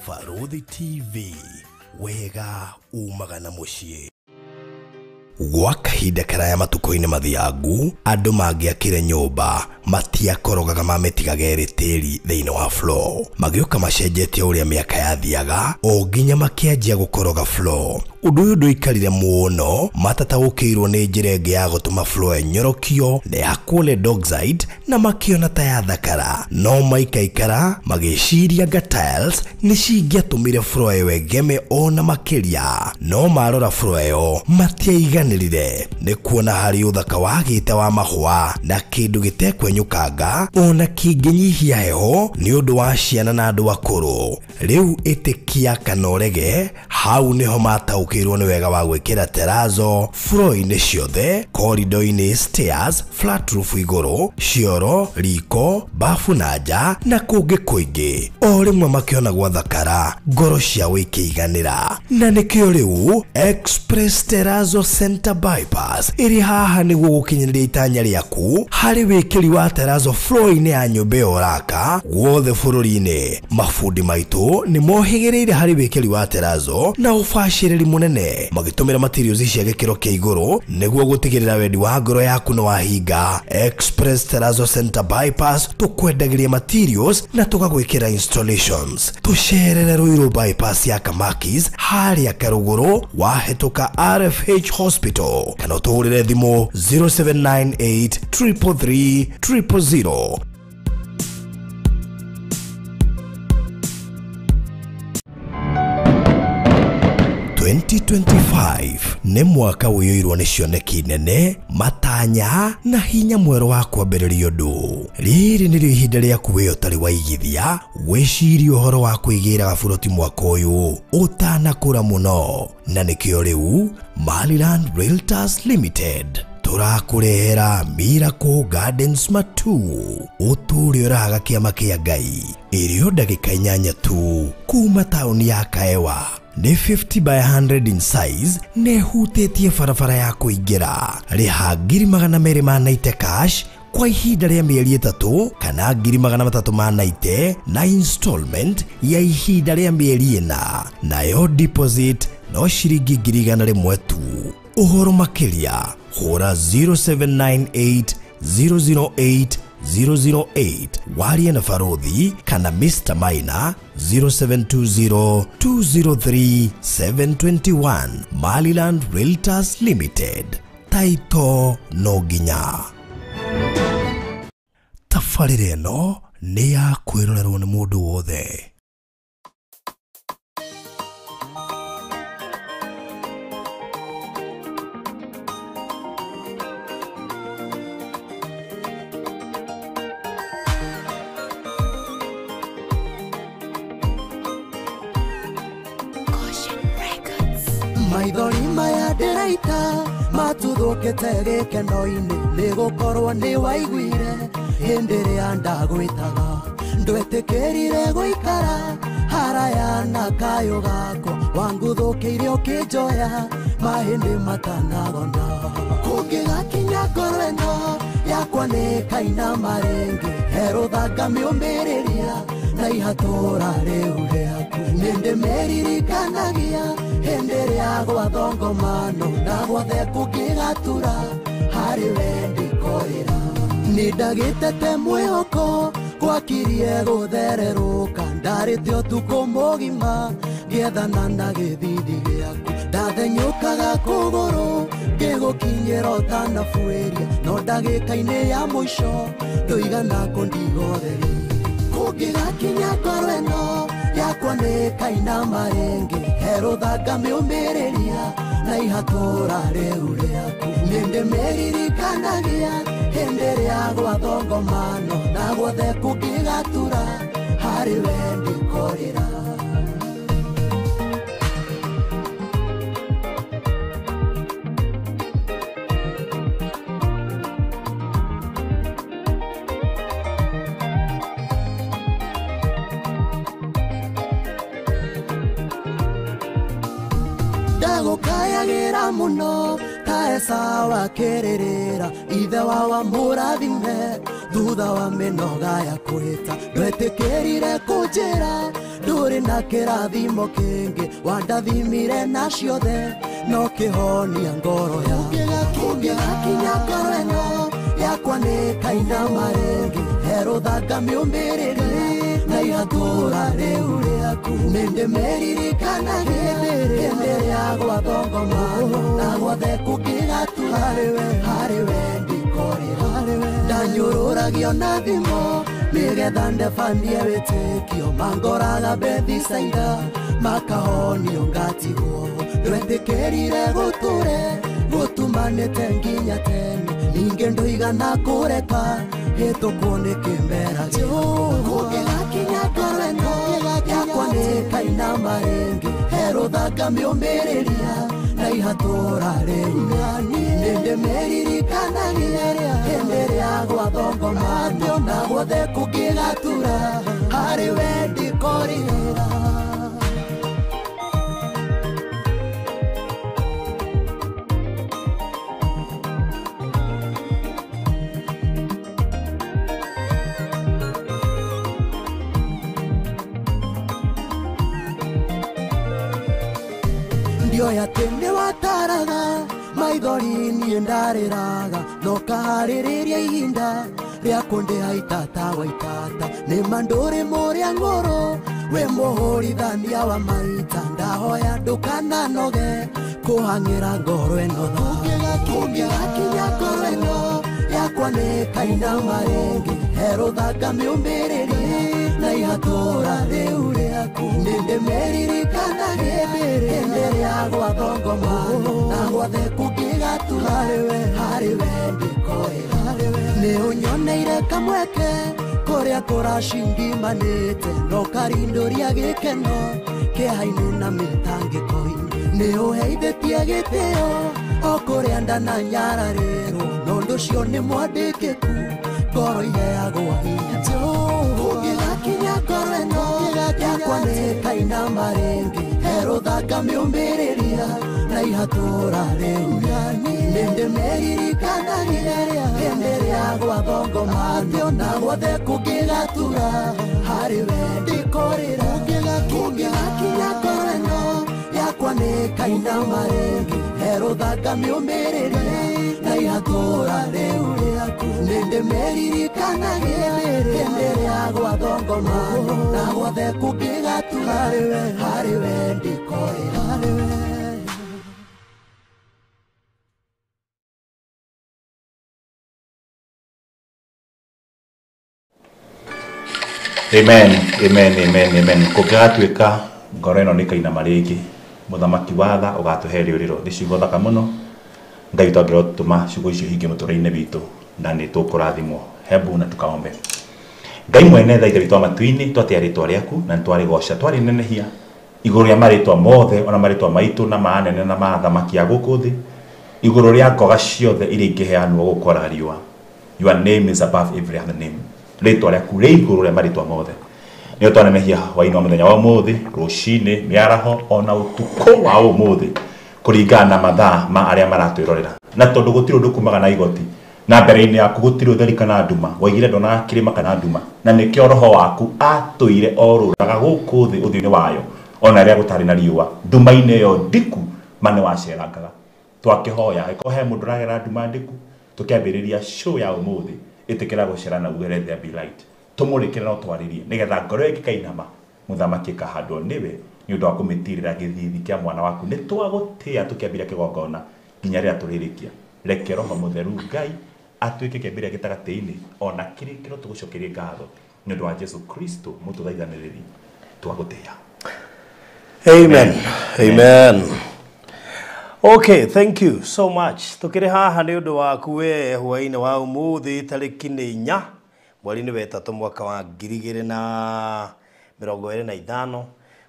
Barũthi TV, wega umaga na mũciĩ. Gwa kahinda karaya matukũ-inĩ mathiangu, andũ mangĩakire nyũmba matiakorogaga mamĩtigaga ĩrĩ tĩri thĩinĩ wa floor. Magĩũka macenjetie ũrĩa mĩaka yathiaga o nginya makĩanjia gũkoroga floor. Ũndũ ũyũ ndũikarire mũno, matataũkĩirwo nĩ njĩra ĩngĩ ya gũtũma floor ĩnyorokio na yakwo lead oxide na makĩona ta yathakara. No maikaikara magĩciria anga tiles nĩ cingĩatũmire floor ĩyo ĩgeme ona makĩria. No marora floor ĩyo matiaiganĩrire nĩ kuona harĩ ũthaka wagĩte wa mahũa na kĩndũ gĩtekwenyũkanga ona kĩngĩnyihia heho nĩ ũndũ wa ciana na andũ akũrũ. Rĩu ĩtĩkia kana ũrege, hau nĩho mataũkĩirwo nĩ wega wa gwĩkĩra terrazzo floor-inĩ ciothe, corridor-inĩ, stairs, flat roof igũrũ, cioro, riko, bafu na nja na kũngĩ kũingĩ. O rĩmwe makĩona gwathakara, ngoro ciao ikĩiganĩra. Na nĩkĩo rĩu Express Terrazzo Center Bypass ĩrĩ haha nĩguo gũkinyanĩria itanya rĩaku harĩ wĩkĩri wa terrazzo floor-inĩ ya nyũmba ĩyo ũraka guothe bũrũri-inĩ. Mabundi maitũ nĩ mohĩgĩrĩire harĩ wĩkĩri wa terrazzo na ũbacĩrĩri mũnene, magĩtũmĩra materials cia gĩkĩro kĩa igũrũ nĩguo gũtigĩrĩra wendi wa ngoro yaku nĩ wahinga. Express Terrazzo Center Bypass tũkwendagĩria materials na tũgagwĩkĩra installations. Tũcerere Ruiru Bypass ya Kamakis harĩa Karũgũrũ wahĩtũka RFH Hospital, kana ũtũhũrĩre thimũ 0798 333 000. 2025 nĩ mwaka ũiyũirwo nĩ cioneki nene, matanya na hinya mwerũ wa kwambĩrĩria ũndũ. Rĩrĩ nĩrĩo ihinda rĩaku we ũtarĩ waigithia wĩcirie ũhoro wa kwĩgĩra gaburoti mwaka ũyũ ũtanakũra mũno. Na nĩkĩo rĩu Maryland Realtors Limited tũrakũrehera Miracle Gardens Matu, ũtũũre ũrahaga kĩama kĩa Ngai, ĩrĩ o ndagĩka 8 tu kuma taũni ya Kaewa. Nĩ 50 by 100 in size, nĩ hutĩtie barabara ya kũingĩra. Rĩha 290,000 cash kwa ihinda rĩa mĩeri 3 kana 390,000 na installment ya ihinda rĩa mĩeri 4, nayo deposit no ciringi 100,000 tu. Ũhoro makĩria hũra 0798 008 008 warie na Barũthi kana Mr. Maina 0720 203 721. Maryland Realtors Limited, taito no nginya. Tabarĩra ĩno nĩ ya kwĩrorerwo nĩ mũndũ wothe. Maithori maya ndĩraita matuthũkĩte gĩkeno-inĩ, nĩgũkorwo nĩ waiguire hĩndĩ ĩrĩa ndagwĩtaga. Ndwetĩkĩrire gũikara haraya na kayũ gakwa, wanguthũkĩire ũkĩnjoya mahĩndĩ matanagona. Kũngĩgakinya ngoro ĩno yakwa nĩ kainama rĩngĩ, he rũthanga mĩũmĩrĩria na ihatũra rĩu rĩaku. Nĩndĩmĩririkanagia hĩndĩ ĩrĩa gwathongomano na guothe kũngĩgatura, harĩ we ndĩkorĩra. Nĩndagĩtete mwĩhoko gwakirie gũthererũka, ndarĩte ũtukũ mũgima ngĩethana na gĩthithi gĩaku. Ndathenyũkaga kũgũrũ ngĩgũkinyĩra ũtanabuĩria, no ndagĩka-inĩ ya mũico ndũigana kũndigotheria. Kũngĩgakinya ngoro ĩno yakwa nĩ kainama rĩngĩ, he rũthanga mĩũmĩrĩria na ihatũra rĩu rĩaku. Nĩndĩmĩririkanagia hĩndĩ ĩrĩa gwathongomano na guothe kũngĩgatura, harĩ we ndĩkorĩra. Ndagũkayagĩra mũno ta Esau akĩrĩrĩra, ithe wao amũrathime thutha wa mĩnoga ya kwĩta. Ndwetĩkĩrire kũnjĩra Ndũrĩ na kĩrathimo kĩngĩ wandathimire na ciothe no kĩhonia ngoro yakwa. Kũngĩgakinya ngoro ĩno yakwa nĩ kainama rĩngĩ herũthanga mĩũmĩrĩrie na ihatũra rĩu rĩaku. Nĩndĩmĩririkanagia hĩndĩ ĩrĩa gwathongomano na guothe kũngĩgatura harĩ we ndikorĩra. Ndanyũrũragio na thimo nĩgetha ndebanie wĩtĩkio mangoraga Bethisaida makahonio ngatigwo. Ndwetĩkĩrire gũtũre gũtumanĩte nginya tene ningĩ ndũigana kũreka hĩtũkwo nĩ kĩmera kũngĩgakinya ngoro ĩno yakwa nĩ kainama rĩngĩ herũthanga mĩũmĩrĩria na ihatũra rĩu. Nĩndĩmĩririkanagia hĩndĩ ĩrĩa gwathongomano na guothe kũngĩgatura harĩ we ndikorĩra. Ndioya atĩ nĩwataraga maithori niĩ ndarĩraga no kaharĩrĩria ihinda rĩa kũndĩha itata wa itata. Nĩma ndũrĩ mũrĩa ng'ũrũ wĩ mũhũrithania wa maita ndahoya ndũkananoge kũhang'ĩra ngoro ĩno tha. Kũngĩgakinya ngoro ĩno yakwa nĩ kainama rĩngĩ herũthanga mĩũmĩrĩrie na ihatũra rĩu rĩaku. Nĩndĩmĩririkanagia hĩndĩ ĩrĩa gwathongomano na guothe kũngĩgatura harĩ we ndikorĩra. Nĩũnyoneire kamweke kũrĩa kũracingimanĩte no karindũria gĩkeno kĩeha-inĩ na mĩtangĩko-inĩ. Nĩũheithĩtie gĩtĩo o kũrĩa ndananyararĩrwo no ũndũ ũcio nĩ mwandĩkĩku ngoro iheagwo hinya. Kũngĩgakinya ngoro ĩno yakwa nĩ kainama rĩngĩ herũthanga mĩũmĩrĩria na ihatũra rĩu. Nĩndĩmĩririkanagia hĩndĩ ĩrĩa gwathongomano na guothe kũngĩgatura harĩ we ndikorĩra. Kũngĩgakinya ngoro ĩno yakwa nĩ kainama rĩngĩ herũthanga mĩũmĩrĩrie na ihatũra rĩu rĩaku. Nĩndĩmĩririkanagia hĩndĩ ĩrĩa gwathongomano na guothe kũngĩgatura harĩ we ndikorĩra. Amen, amen, amen, amen. Kũngĩgatuĩka ngoro ĩno nĩ kainama rĩngĩ mũthamaki wa tha ũgatũhe rĩũrĩro. Nĩ ciugo thaka mũno Ngai witũ angĩrotũma ciugo icio hinge mũtũrĩre-inĩ witũ na nĩ tũkũrathimwo. Hebu na tukaombe. Ngai mwene tha Ithe witũ wa matu-inĩ, twatĩa rĩtwa rĩaku na nĩtwarĩgoca twarĩnenehia igũrũ rĩa marĩtwa mothe ona marĩtwa maitũ na ma anene na ma athamaki a gũkũ thĩ, igũrũ rĩa ngoga ciothe iria ingĩheanwo gũkũ riũa. Your name is above every other name. Rĩtwa rĩaku rĩ igũrũ rĩa marĩtwa mothe. Nĩo twanenehia hwaĩ-inĩ wa mũthenya wa ũmũthĩ, rũcinĩ, mĩaraho ona ũtukũ wa ũmũthĩ kũringana na mathaa ma arĩa maratwĩrorera. Na tondũ gũtirĩ ũndũ kumaga na igoti na mbere-inĩ yaku gũtirĩ ũtheri kana nduma, waigire ndonaga kĩrĩma kana nduma, na nĩkĩo roho waku atũire orũraga gũkũ thĩ ũthiũ-inĩ wayo ona rĩrĩa gũtarĩ na riũa. Nduma-inĩ ĩyo ndiku ma nĩwacerangaga. Twakĩhoya angĩkorwo he mũndũ ũragera nduma ndiku, tũkĩambĩrĩria show ya ũmũthĩ ĩtĩkĩra gũcera na uge let there be light. Tũmũrĩkĩre no twarĩrie nĩgetha ngoro ĩngĩkainama mũthamaki ĩkahandwo nĩwe nĩ ũndũ wa kũmĩtirĩra gĩthithi kĩa mwana waku. Nĩ twagũtĩa tũkĩambĩrĩria kĩgongona nginya rĩrĩa tũrĩrĩkia. Reke roho mũtheru Ngai atuĩke kĩambĩrĩria gĩtagatĩ-inĩ ona kĩrĩkĩro tũgũcokerie ngatho nĩ ũndũ wa Jesu Kristo mũtũthaithanĩrĩri. Twagũtĩa. Amen. Amen. Okay, thank you so much. Tukĩrĩ haha nĩ ũndũ waku we hwaĩ-inĩ wa ũmũthĩ tarĩki nĩ 4 mweri-inĩ wa 3 mwaka wa 2025.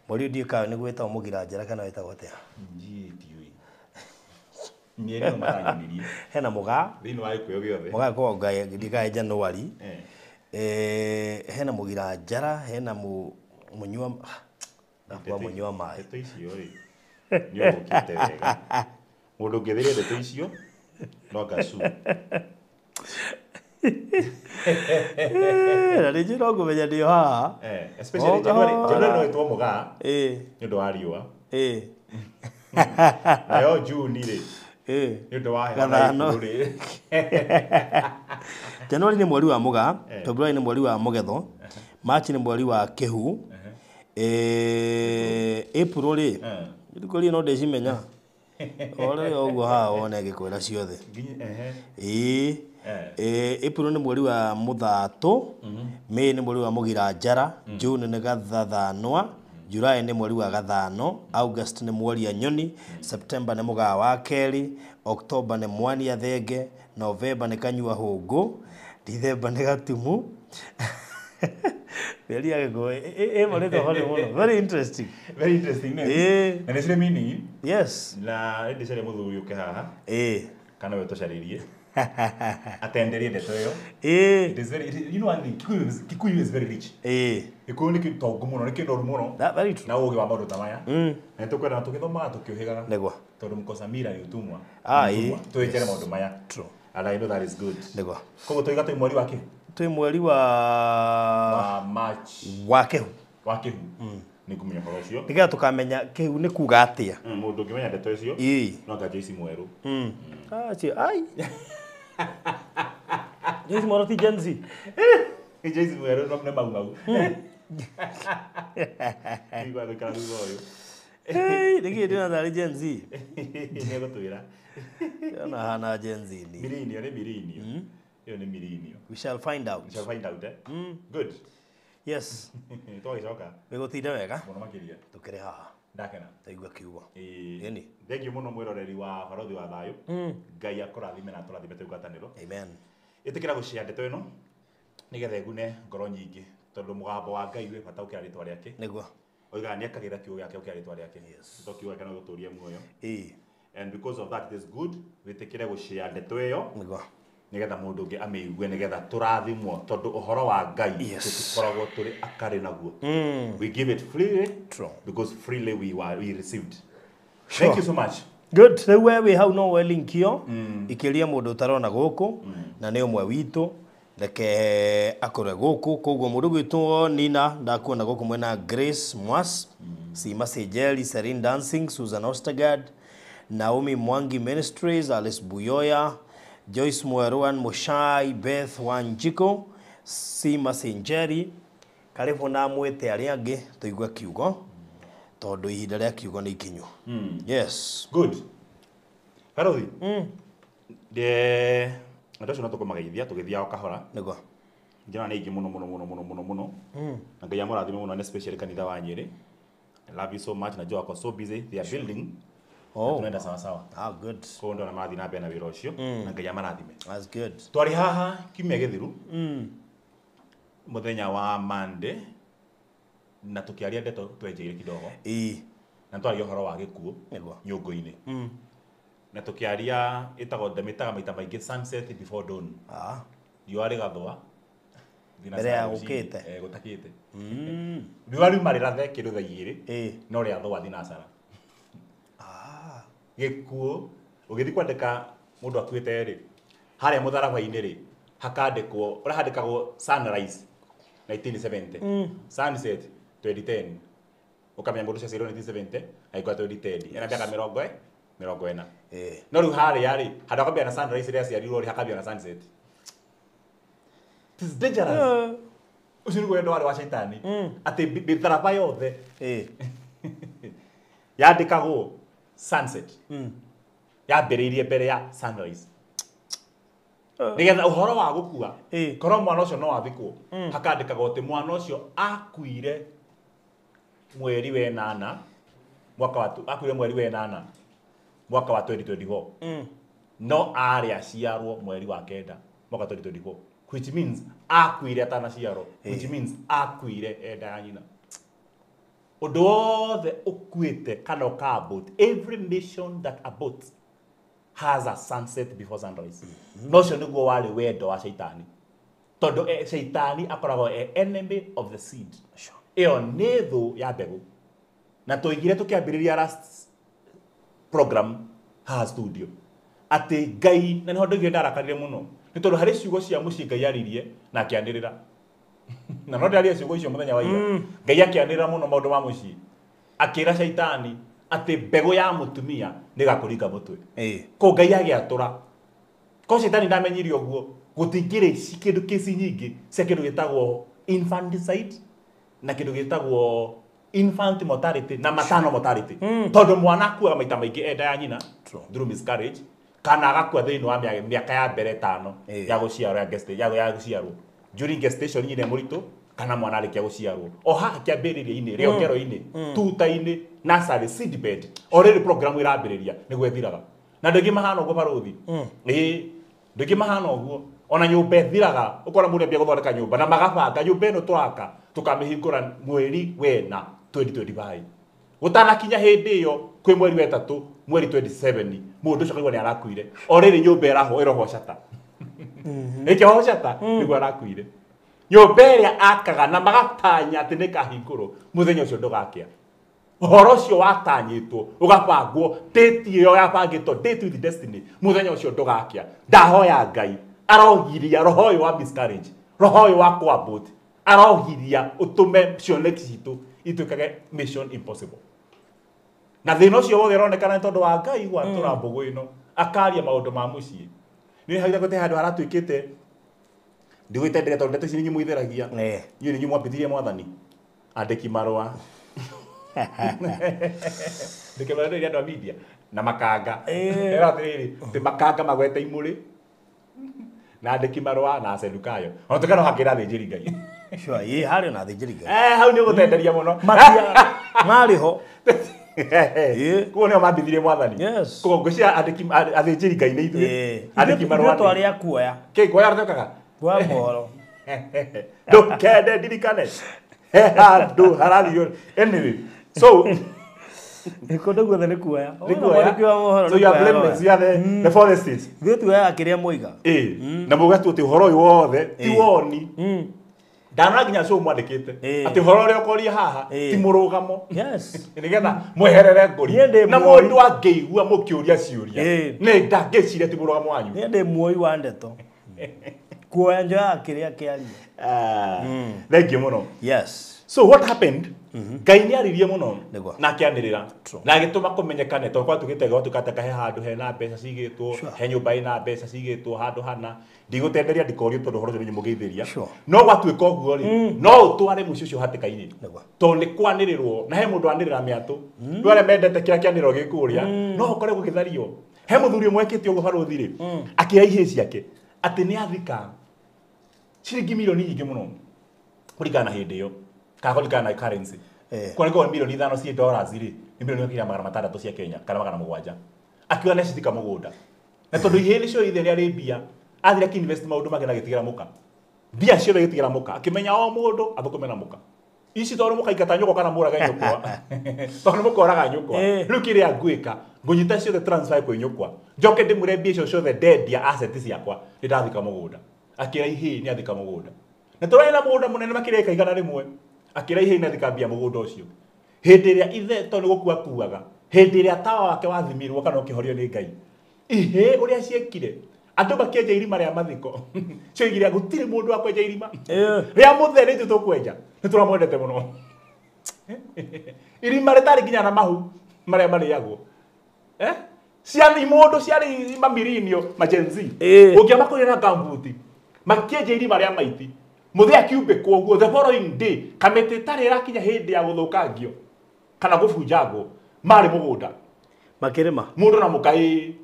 Mweri ũyũ ndiũĩ kana nĩguo wĩtagwo mũgira njera kana wĩtagwo atĩa? Ndiũĩ. Mĩeri ĩno matanyonirie. Hena mũgaa. Thĩinĩ wa gĩkũyũ gĩothe. Mũgaa kwa Ngai ndikae January. Hena mũgira njara, hena mũnyua ndakuwa mũnyua maĩ. Ndeto icio rĩ, nĩ ũgũkĩte wega. Mũndũ ũngĩthĩria ndeto icio no ngacu. Na nĩ njũĩ no ngũmenya ndĩ o haha. Especially O January. kahora. January no ĩtwo mũgaa nĩ ũndũ wa riũa. Nayo June rĩ, nĩ ũndũ wa heho na Gathano. April rĩ. January nĩ mweri wa mũgaa, February nĩ mweri wa mũgetho, March nĩ mweri wa kĩhu, April rĩ, thikũ no ndĩcimenya. Ore ũguo haha wone ngĩkwĩra ciothe. Ĩĩ. April nĩ mweri wa mũthatũ, May nĩ mweri wa mũgira njara, June nĩ gathathanwa, July nĩ mweri wa gathano, August nĩ mworia nyoni, September nĩ mũgaa wa kerĩ, October nĩ mwania thenge, November nĩ kanyua hũngũ, December nĩ gatumu. Mĩeri ya Gĩkũyũ ĩ marĩtwa funny mũno. Very interesting. Very interesting names. Na nĩ cirĩ meaning. Yes. Na ĩndĩ caria mũthuri ũke haha kana we tũcarĩrie atenderie ndeto ĩyo. It is very, you know one thing, Kikuyu is very rich. Gĩkũyũ nĩ kĩtongu mũno, nĩ kĩnoru mũno. That very true. Na ũgĩ wa maũndũ ta maya. Na nĩtũkwenda tũgĩthomaga tũkĩũhĩgaga. Nĩguo. Tondũ mkosa mira ni utumwa. Ĩĩ. Twĩkĩre maũndũ maya. True. And I know that is good. Nĩguo. Koguo tũiga twĩ mweri wa kĩ? Twĩ mweri wa Wa March. Wa kĩhu. Wa kĩhu. Nĩ ngũmenya ũhoro ũcio. Nĩgetha tũkamenya kĩhu nĩ kuga atĩa. Mũndũ ũngĩmenya ndeto icio no anga Joyce Mwerũ. Acio ai. Joyce Mwerũ ti Gen Z. Joyce Mwerũ no nĩ mau mau. Igua gũikara thutha ũyũ. Hey, nĩkĩĩ ndĩrona tarĩ Gen Z? Nĩegũtwĩra. Ndĩrona hana Gen Z ni. Mirinio nĩ mirinio. Ĩyo nĩ mirinio. We shall find out. We shall find out, eh? Good. Yes. Twagĩcoka. Wĩgũtinda wega. Mũno makĩria. Tũkĩrĩ haha. Ndakena. Twaigua kiugo. Ĩni. Thank you mũno mwĩroreri wa Barothi wa Thayũ. Ngai akũrathime na atũrathime twĩ ngwatanĩro. Amen. Ĩtĩkĩra gũshare ndeto ĩno nĩgetha ĩgune ngoro nyingĩ tondũ mũgambo wa Ngai wĩ bata gũkĩra rĩtwa rĩake. Nĩguo. Oigaga nĩ akagĩra kiugo gĩake gũkĩra rĩtwa rĩake. Yes. To kiugo gĩake no gĩtũrie muoyo. Ĩĩ. And because of that it is good wĩtĩkĩre gũshare ndeto ĩyo. Nĩguo. Nĩgetha mũndũ ũngĩ amĩigue nĩgetha tũrathimwo tondũ ũhoro wa Ngai tũtikoragwo tũrĩ akarĩ naguo. We give it freely. True. Because freely we received. Sure. Thank you so much. Good. Rĩu we wĩ hau no we linkio ikĩria mũndũ ũtarona gũkũ na nĩ ũmwe witũ reke akore gũkũ koguo mũndũ gwitũ Nina ndakuona gũkũ mwena Grace Mwas, Sima Sejeli, Serene Dancing, Susan Ostergaard, Naomi Mwangi Ministries, Alice Buyoya, Joyce Mweruan Mushai, Beth Wanjiko, Sima Senjeri. Karibu na mwĩte arĩa angĩ tũigue kiugo tondũ ihinda rĩa kiugo nĩ ikinyu. Yes. Good. Barothi. Andũ acio no tũkũmageithia tũgĩthiaga o kahora. Nĩguo. Njĩra nĩ aingĩ mũno mũno mũno mũno mũno mũno. Na Ngai amũrathime mũno, especially kanitha wa Nyĩrĩ. I love you so much. Najua wako so busy. They are building. Oh. Tunaenda sawa sawa. Ah, good. Koguo ndona marathiĩ na mbere na wĩra ũcio na Ngai amarathime. That's good. Twarĩ haha kiumia gĩthiru. Mũthenya wa Monday na tũkĩaria ndeto twenjeire kidogo. Ĩĩ. Na twaragia ũhoro wa gĩkuũ Nĩguo. nyũngũ-inĩ. Na tũkĩaria ĩtagwo ndamĩtaga maita maingĩ sunset before dawn. Riũa rĩgathũa Mbere ya gũkĩte. Gũtakĩte. Riũa riuma rĩrathe kĩndũ thaa igĩrĩ no rĩathũa thinacara. Gĩkuũ ũgĩthiĩ kwandĩka mũndũ akuĩte rĩ harĩa mũtharaba-inĩ rĩ hakandĩkwo ũrĩa handĩkagwo sunrise 1970 sunset 2010 ũkamenya mũndũ ũcio aciarirwo 1970 agĩkua 2010 ena mĩaka mĩrongo ĩna. No rĩu harĩa rĩ handũ hakambia na sunrise rĩrĩa aciarirwo rĩ hakambia na sunset. It is dangerous. Ũcio nĩguo wendo warĩ wa caitani atĩ mĩtharaba yothe yandĩkagwo sunset yambĩrĩirie mbere ya sunrise nĩgetha ũhoro wa gũkua korwo mwana ũcio no athikwo hakandĩkagwo atĩ mwana ũcio akuire mweri wa ĩnana mwaka wa akuire mweri wa ĩnana mwaka wa 2024 no arĩ aciarwo mweri wa kenda mwaka 2024, which means akuire atanaciarwo, which means akuire enda ya nyina. Ũndũ wothe ũkuĩte kana ũka-abort, every mission that aborts has a sunset before sunrise. No ũcio nĩguo warĩ wendo wa caitani tondũ caitani akoragwo e enemy of the seed. Ĩyo nĩ thũ ya mbegũ. Na tũigire tũkĩambĩrĩria last program haha studio atĩ Ngai, na nĩho ndoigire ndarakarire mũno Nĩ tondũ harĩ ciugo cia mũciĩ Ngai aririe na akĩanĩrĩra. Na no ndaria ciugo icio mũthenya wa ira. Ngai akĩanĩrĩra mũno maũndũ ma mũciĩ. Akĩra Shaitani atĩ mbegũ ya mũtumia nĩgakũringa mũtwe. Ko Ngai agĩatũra. Ko Shaitani ndamenyire ũguo gũtingĩrĩ kĩndũ kĩci nyingĩ cia kĩndũ gĩtagwo infanticide na kĩndũ gĩtagwo infant mortality na maternal mortality. Tondũ mwana akuaga maita maingĩ enda ya nyina through miscarriage kana agakua thĩinĩ wa mĩaka ya mbere 5 ya gũciarwo ya gũciarwo during gestation nyina mũritũ kana mwana arĩkia gũciarwo o haha kĩambĩrĩria-inĩ rĩongero-inĩ tuta-inĩ nursery seedbed already program ĩrambĩrĩria nĩguo ĩthiraga. Na andũ aingĩ mahana ũguo barũthi. Ĩĩ andũ aingĩ mahana ũguo ona nyũmba ĩthiraga ũkora mũndũ ambia gũthondeka nyũmba na magabanga nyũmba ĩno tũraka tũkamĩhingũra mweri wena 2025 gũtanakinya hĩndĩ ĩyo kwĩ mweri wa 3 mweri 27 mũndũ ũcio akaigua nĩ arakuire already nyũmba ĩrohwo cata. Ĩkĩohwo cata nĩguo arakuire. Nyũmba ĩrĩa akaga na magatanya atĩ nĩkahingũrwo mũthenya ũcio ndũgakĩa. Ũhoro ũcio watanyĩtwo ũgabangwo date ĩyo yabangĩtwo date with destiny mũthenya ũcio ndũgakĩa. Ndahoya Ngai arogiria roho ũyũ wa miscarriage, roho ũyũ wa kũabort, arogiria ũtũme cioneki citũ ituĩkage mission impossible. Na thĩna ũcio wothe ũronekana nĩ tondũ wa Ngai gwatũra mbũgũ ĩno akaria maũndũ ma mũciĩ. Nĩ hau gũte handũ haratuĩkĩte ndigwĩtendere tondũ ndeto ici nĩ mũitheragia. Inyuĩ nĩ mwambithirie mwathani andĩki marũa ndĩkĩmarĩa andũ a media na makanga. Era atĩrĩrĩ atĩ makanga magwete imũrĩ na andĩki marũa na acendukayo ona tũkano hakĩra athĩnjĩri Ngai. Sure, ĩ harĩ na athĩnjĩri Ngai. Hau nĩ ũgũtenderia mũno. Marĩ ho. Koguo nĩo mambithirie mwathani. Koguo ngwĩciria andĩki athĩnjĩri Ngai nĩ ithuĩ. Andĩki marũa twarĩ a kuoya. Kĩ kuoya rũtokaga? Kuoya mohoro. Ndũkende ndirikane. He handũ harathiĩ. Anyway, so kũndũ guothe nĩ kuoya. Nĩ kuoya. So you are blameless, you are the fourth estate. Ithuĩ tuoyaga kĩrĩa moiga. Na mũgatua atĩ ũhoro ũyũ wothe ti woni. Ndanona nginya show mwandĩkĩte atĩ ũhoro ũrĩa ũkoria haha ti mũrũgamo. Yes. Nĩgetha mweherere ngũri. Na mũndũ angĩigua mũkĩũria ciũria nĩ ndangĩciria ti mũrũgamo wanyu. Niĩ ndĩ muoi wa ndeto. Kuoya njoyaga kĩrĩa kĩario. Thank you mũno. Yes. So what happened? Ngai nĩ aririe mũno na akĩanĩrĩra na agĩtũma kũmenyekane tondũ gwatuĩkĩte gwatuĩka he handũ hena mbeca cigĩtwo he nyũmba ĩna mbeca cigĩtwo handũ hana ndigũtenderia ndikorio tondũ ũhoro ũcio nĩ mũgeithĩria no gwatuĩka ũguo rĩ no ũtware mũciĩ ũcio hatĩka-inĩ tondũ nĩ kwanĩrĩrwo na he mũndũ anĩrĩra mĩatũ rĩu arĩa mendete kĩrĩa kĩanĩrĩrwo gĩkũrĩa no ũkore gũgĩthario. He mũthuri ũmwe ekĩte ũguo barũthi rĩ akĩra ihĩĩ ciake atĩ nĩ athika ciringi milioni nyingĩ mũno kũringana na hĩndĩ ĩyo kana kũringana na currency. Kwa nĩkorwo milioni 5 cia dollars rĩ nĩ milioni 600 cia Kenya kana 700. Akiuga nĩ cithika mũgũnda na tondũ ihĩĩ nĩcio ithe nĩ arĩ mbia athire akĩinvest maũndũ make na agĩtigĩra mũka mbia ciothe agĩtigĩra mũka akĩmenya o mũndũ athũkũme na mũka ici tondũ mũkaingata nyũkwa kana mũrage nyũkwa tondũ mũkoraga nyũkwa rĩu kĩrĩa ngwĩka ngũnyita ciothe transfer kwĩ nyũkwa njoke ndĩmwĩre mbia icio ciothe ndendia asset ciakwa nĩ ndathika mũgũnda. Akĩra ihĩĩ nĩ athika mũgũnda na tũrarĩ na mũgũnda mũnene makĩria ĩka 100 akĩra ihĩĩ nĩ athika mbia mũgũnda ũcio. Hĩndĩ ĩrĩa ithe tondũ nĩ gũkua akuaga hĩndĩ ĩrĩa tawa wake wathimirwo kana ũkĩhorio nĩ Ngai ihĩĩ ũrĩa ciekire andũ makĩenja irima rĩa mathiko cioigire gũtirĩ mũndũ wa kwenja irima rĩa mũthee nĩ ithuĩ tũkwenja nĩ tũramwendete mũno irima rĩtarĩ nginya na mahu marĩa marĩagwo ciana imũndũ ciarĩ mamirinio ma Gen Z ũngĩamakũrire na gambuti makĩenja irima rĩa maiti mũthee akiumbĩkwo ũguo the following day kamĩtĩ ĩtarĩ ĩrakinya hĩndĩ ya gũthũkangio kana gũbunjangwo marĩ mũgũnda makĩrĩma mũndũ na mũka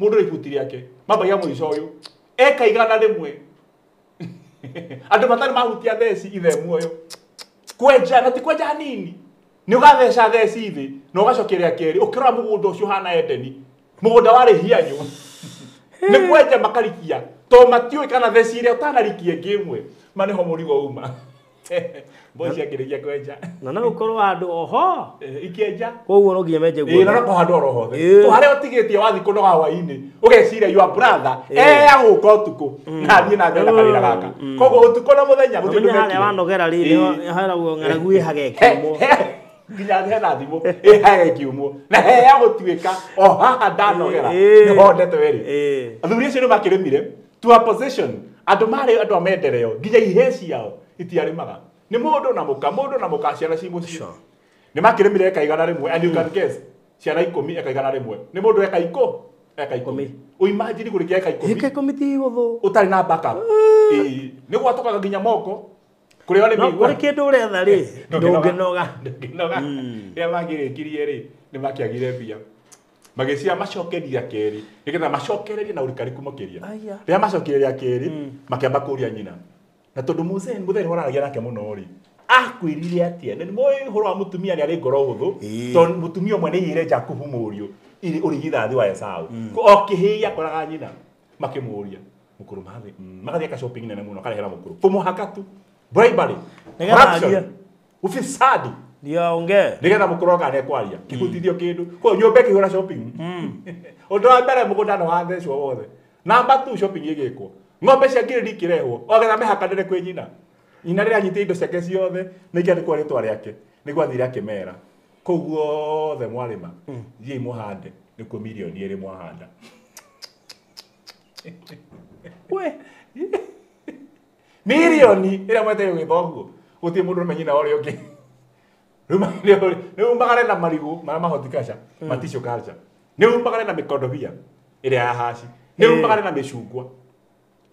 mũndũ na ibuti rĩake mambagia mũico ũyũ eka 100 andũ matarĩ mahutia theci ithe muoyo kwenja na ti kwenja hanini nĩ ũgatheca theci thĩ na ũgacokeria kerĩ ũkĩrora mũgũnda ũcio ũhana Edeni mũgũnda warĩ hianyũ nĩ kwenja makarikia to matiũĩ kana theci ĩrĩa ũtanarikia ĩngĩ ĩmwe ma nĩho mũrigo uma mbũri ciakĩrĩkia kwenja na no ũkorwo handũ oho ikĩenja koguo no nginya menje guo na no handũ oro hothe ko harĩa ũtigĩtie wathiĩ kũnoga hwaĩ-inĩ ũgeciria your brother egũka ũtukũ na athiĩ na mbere na kawĩra gaka koguo ũtukũ na mũthenya gũtirĩ ũndũ mekire harĩa wanogera rĩ heragwo ng'aragu ĩhage ĩkiumwo nginya hena thimũ ĩhage ĩkiumwo na heya gũtuĩka o haha ndanogera nĩho ndeto ĩrĩ athuri acio nĩ makĩrĩmire to a position Andũ marĩ andũ a mendereo nginya ihe ciao itiarĩmaga. Nĩ mũndũ na mũka ciana ci mũciĩ. Nĩ makĩrĩmire eka 100 and you can guess ciana 10 eka 100. Nĩ mũndũ eka 10. Ũimagine kũrĩkia eka 10. Eka 10 ti hũthũ. Ũtarĩ na backup. Ĩĩ nĩ gwatũkaga nginya moko. Kũrĩa nĩ mĩigua. No kũrĩ kĩndũ ũretha rĩ ndũngĩnoga. Ndũngĩnoga. Rĩrĩa mangĩrĩkirie rĩ nĩ makĩagire mbia. Magĩcia macokeria kerĩ nĩgetha macokererie na ũrikariku makĩria. Rĩrĩa macokereria kerĩ makĩamba kũria nyina. Na tondũ mũthee nĩ nake mũno rĩ akwĩrire atĩa? Nĩ mũĩ ũhoro wa mũtumia nĩ arĩ ngoro hũthũ tondũ mũtumia ũmwe nĩ aiyire Jakubu mũriũ ũrigithathi wa Esau. O kĩhĩi akoraga nyina makĩmũria mũkũrũ mathi magathiĩ aka shopping nene mũno akarehera mũkũrũ kũmũhaka tu bribery corruption ufisadi ndio nĩgetha mũkũrũ oka nĩekwaria kĩhutithio kĩndũ koguo nyũmba ĩkĩhũra shopping. Ũndũ wa mbere mũgũnda nĩ wathecwo wothe. Namba 2 shopping ĩgĩkwo ng'ombe cia ngirĩri ikĩrehwo ogetha mehakanĩre kwĩ nyina. Nyina rĩrĩa anyitire indo ciake ciothe nĩ ikĩandĩkwo rĩtwa rĩake nĩguo athire akĩmera kũu guothe mwarĩma thiĩi mũhande nĩkuo mirioni 2 mwahanda. We mirioni ĩrĩa mwetereire gwĩka ũguo gũtirĩ mũndũ ũrũme nyina ũrĩa ũngĩ. Rĩu umagare na marigũ marĩa ma horticulture ma tissue culture. Nĩ umagare na mĩkondobia ĩrĩa ya haci. Nĩ umagare na mĩcungwa.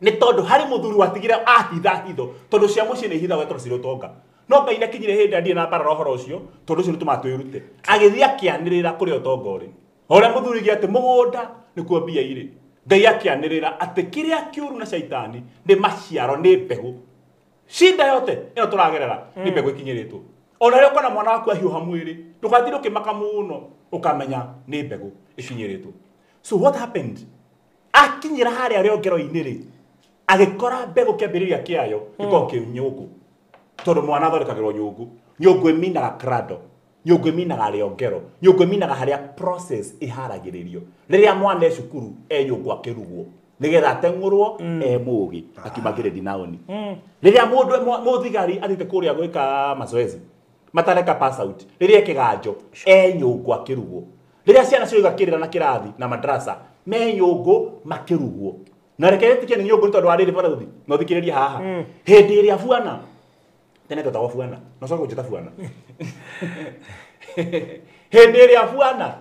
Nĩ tondũ harĩ mũthuri watigire ahitha hitho tondũ cia mũciĩ nĩ ihithagwo tondũ cirĩ ũtonga. No Ngai nĩakinyire hĩndĩ ndirĩ na mbarara ũhoro ũcio tondũ ũcio nĩtũmaga twĩrute. Agĩthiĩ akĩanĩrĩra kũrĩa ũtonga ũrĩ. O ũrĩa mũthuri oigire atĩ mũgũnda nĩkuo mbia irĩ. Ngai akĩanĩrĩra atĩ kĩrĩa kĩũru na caitani nĩ maciaro nĩ mbegũ. Cinda yote ĩno tũragerera nĩ mbegũ ĩkinyĩrĩtwo. Ona rĩrĩa ũkona mwana waku ahiũha mwĩrĩ ndũgatinde ũkĩmaka mũno ũkamenya nĩ mbegũ ĩkinyĩrĩtwo. So what happened? Akinyĩra harĩa rĩongero-inĩ rĩ agĩkora mbegũ kĩambĩrĩria kĩayo gĩkoragwo kĩ nyũngũ. Tondũ mwana athondekagĩrwo nyũngũ. Nyũngũ ĩminaga cradle. Nyũngũ ĩminaga rĩongero. Nyũngũ ĩminaga harĩa process ĩharagĩrĩrio. Rĩrĩa mwana e cukuru e nyũngũ akĩrugwo nĩgetha ateng'ũrwo e mũgĩ akiuma grade 9. Rĩrĩa mũndũ mũthigari athiĩte kũrĩa gwĩka mazoezi matareka pass out rĩrĩa kĩganjo e nyũngũ akĩrugwo. Rĩrĩa ciana cioiga kĩrĩra na kĩrathi na madrasa me nyũngũ makĩrugwo. Na reke wĩtĩkie nĩ nyũngũ nĩ tondũ wa rĩrĩ barathi no thikĩrĩrie haha. Hĩndĩ ĩrĩa buana tene twetagwo buana no coke kũnjĩta buana. Hĩndĩ ĩrĩa buana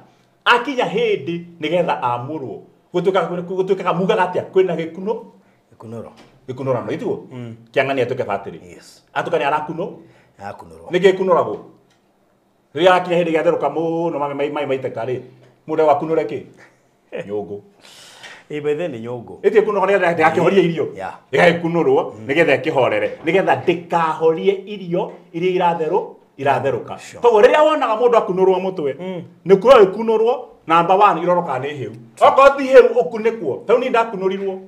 akinya hĩndĩ nĩgetha amũrwo gũtuĩkaga mugaga atĩa kwĩna gĩkuno gĩkunũrano ĩtiguo kĩang'ania atuĩke batĩrĩ atuĩka nĩ arakunũrwo nĩkĩ gĩkunũragwo rĩrĩa akinya hĩndĩ gĩatherũka mũno maĩ maitĩka rĩ mũndũ akunũre kĩ nyũngũ. Ĩ nĩ nyũngũ ĩtie kunũrwo nĩgetha ndĩgakĩhorie irio ĩgagĩkunũrwo nĩgetha ĩkĩhorere nĩgetha ndĩkahorie irio iria iratherũka. Koguo rĩrĩa wonaga mũndũ akunũrwo mũtwe nĩ kuo ĩkunũrwo namba 1 iroroka nĩ hĩu. Okorwo ti hĩu ũkunĩkwo tondũ niĩ ndakunũrirwo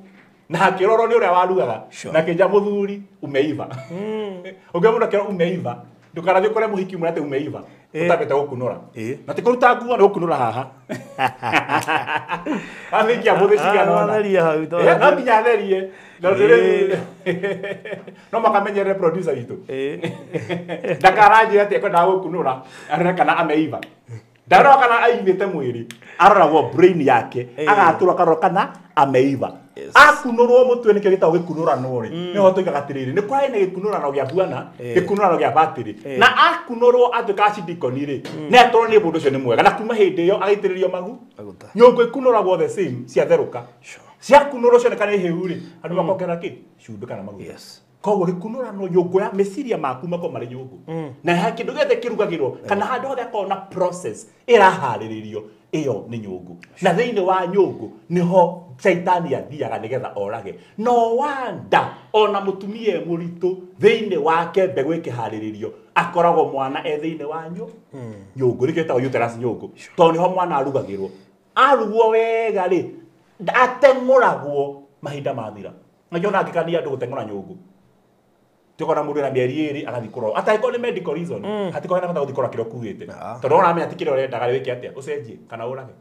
na hakĩrorwo nĩ ũrĩa warugaga na kĩnja mũthuri umeiva. Ũngĩ mũndũ akĩrwo umeiva ndũkarathiĩ ũkore mũhiki ũmwe atĩ umeiva ũtambĩte gũkunũra. Na ti kũruta nguo nĩ gũkunũra haha. Athikia mũthĩ cigana ũna. No nginya atherie. No makamenyerere producer witũ. Ndakaranjĩre atĩ ekwendaga gũkunũra arore kana ameiva. Ndarora kana aimĩte mwĩrĩ aroragwo brain yake agatũra akarora kana ameiva. Akunũrwo mũtwe nĩkĩo gĩtagwo gĩkunũrano rĩ nĩho tũigaga atĩrĩrĩ nĩ kwarĩ na gĩkunũrano gĩa buana gĩkunũrano gĩa batĩrĩ na akunũrwo atuĩka acidikoni rĩ nĩ atũrwo nĩ mũndũ ũcio nĩ mwega na kuma hĩndĩ ĩyo agaitĩrĩrio magu. Nyũngũ ĩkunũragwo the same ciatherũka ciakunũrwo cioneka nĩ hĩu rĩ andũ makongerera kĩ cumbĩ kana maguta. Koguo gĩkunũrano nyũngũ ya meciria maku makorwo marĩ nyũngũ na kĩndũ gĩothe kĩrugagĩrwo kana handũ hothe hakoragwo na process ĩraharĩrĩrio ĩyo nĩ nyũngũ. Na thĩinĩ wa nyũngũ nĩho caitani athiaga nĩgetha orage. No wanda ona mũtumia e mũritũ thĩinĩ wake mbegũ ĩkĩharĩrĩrio akoragwo mwana e thĩinĩ wa nyũngũ nĩkĩo ĩtagwo uterus nyũngũ tondũ nĩho mwana arugagĩrwo. Arugwo wega rĩ ateng'ũragwo mahinda mathira. Nakĩo nangĩkania andũ gũteng'ũra nyũngũ. Tukona mũndũ na mĩeri 2 agathiĩ kũrorwo atangĩkorwo nĩ medical reason hatikorwo na bata gũthiĩ kũrora kĩrĩa ũkuĩte tondũ ũramenya ti kĩrĩa ũrendaga rĩ wĩke atĩa ũcenjie kana ũrage.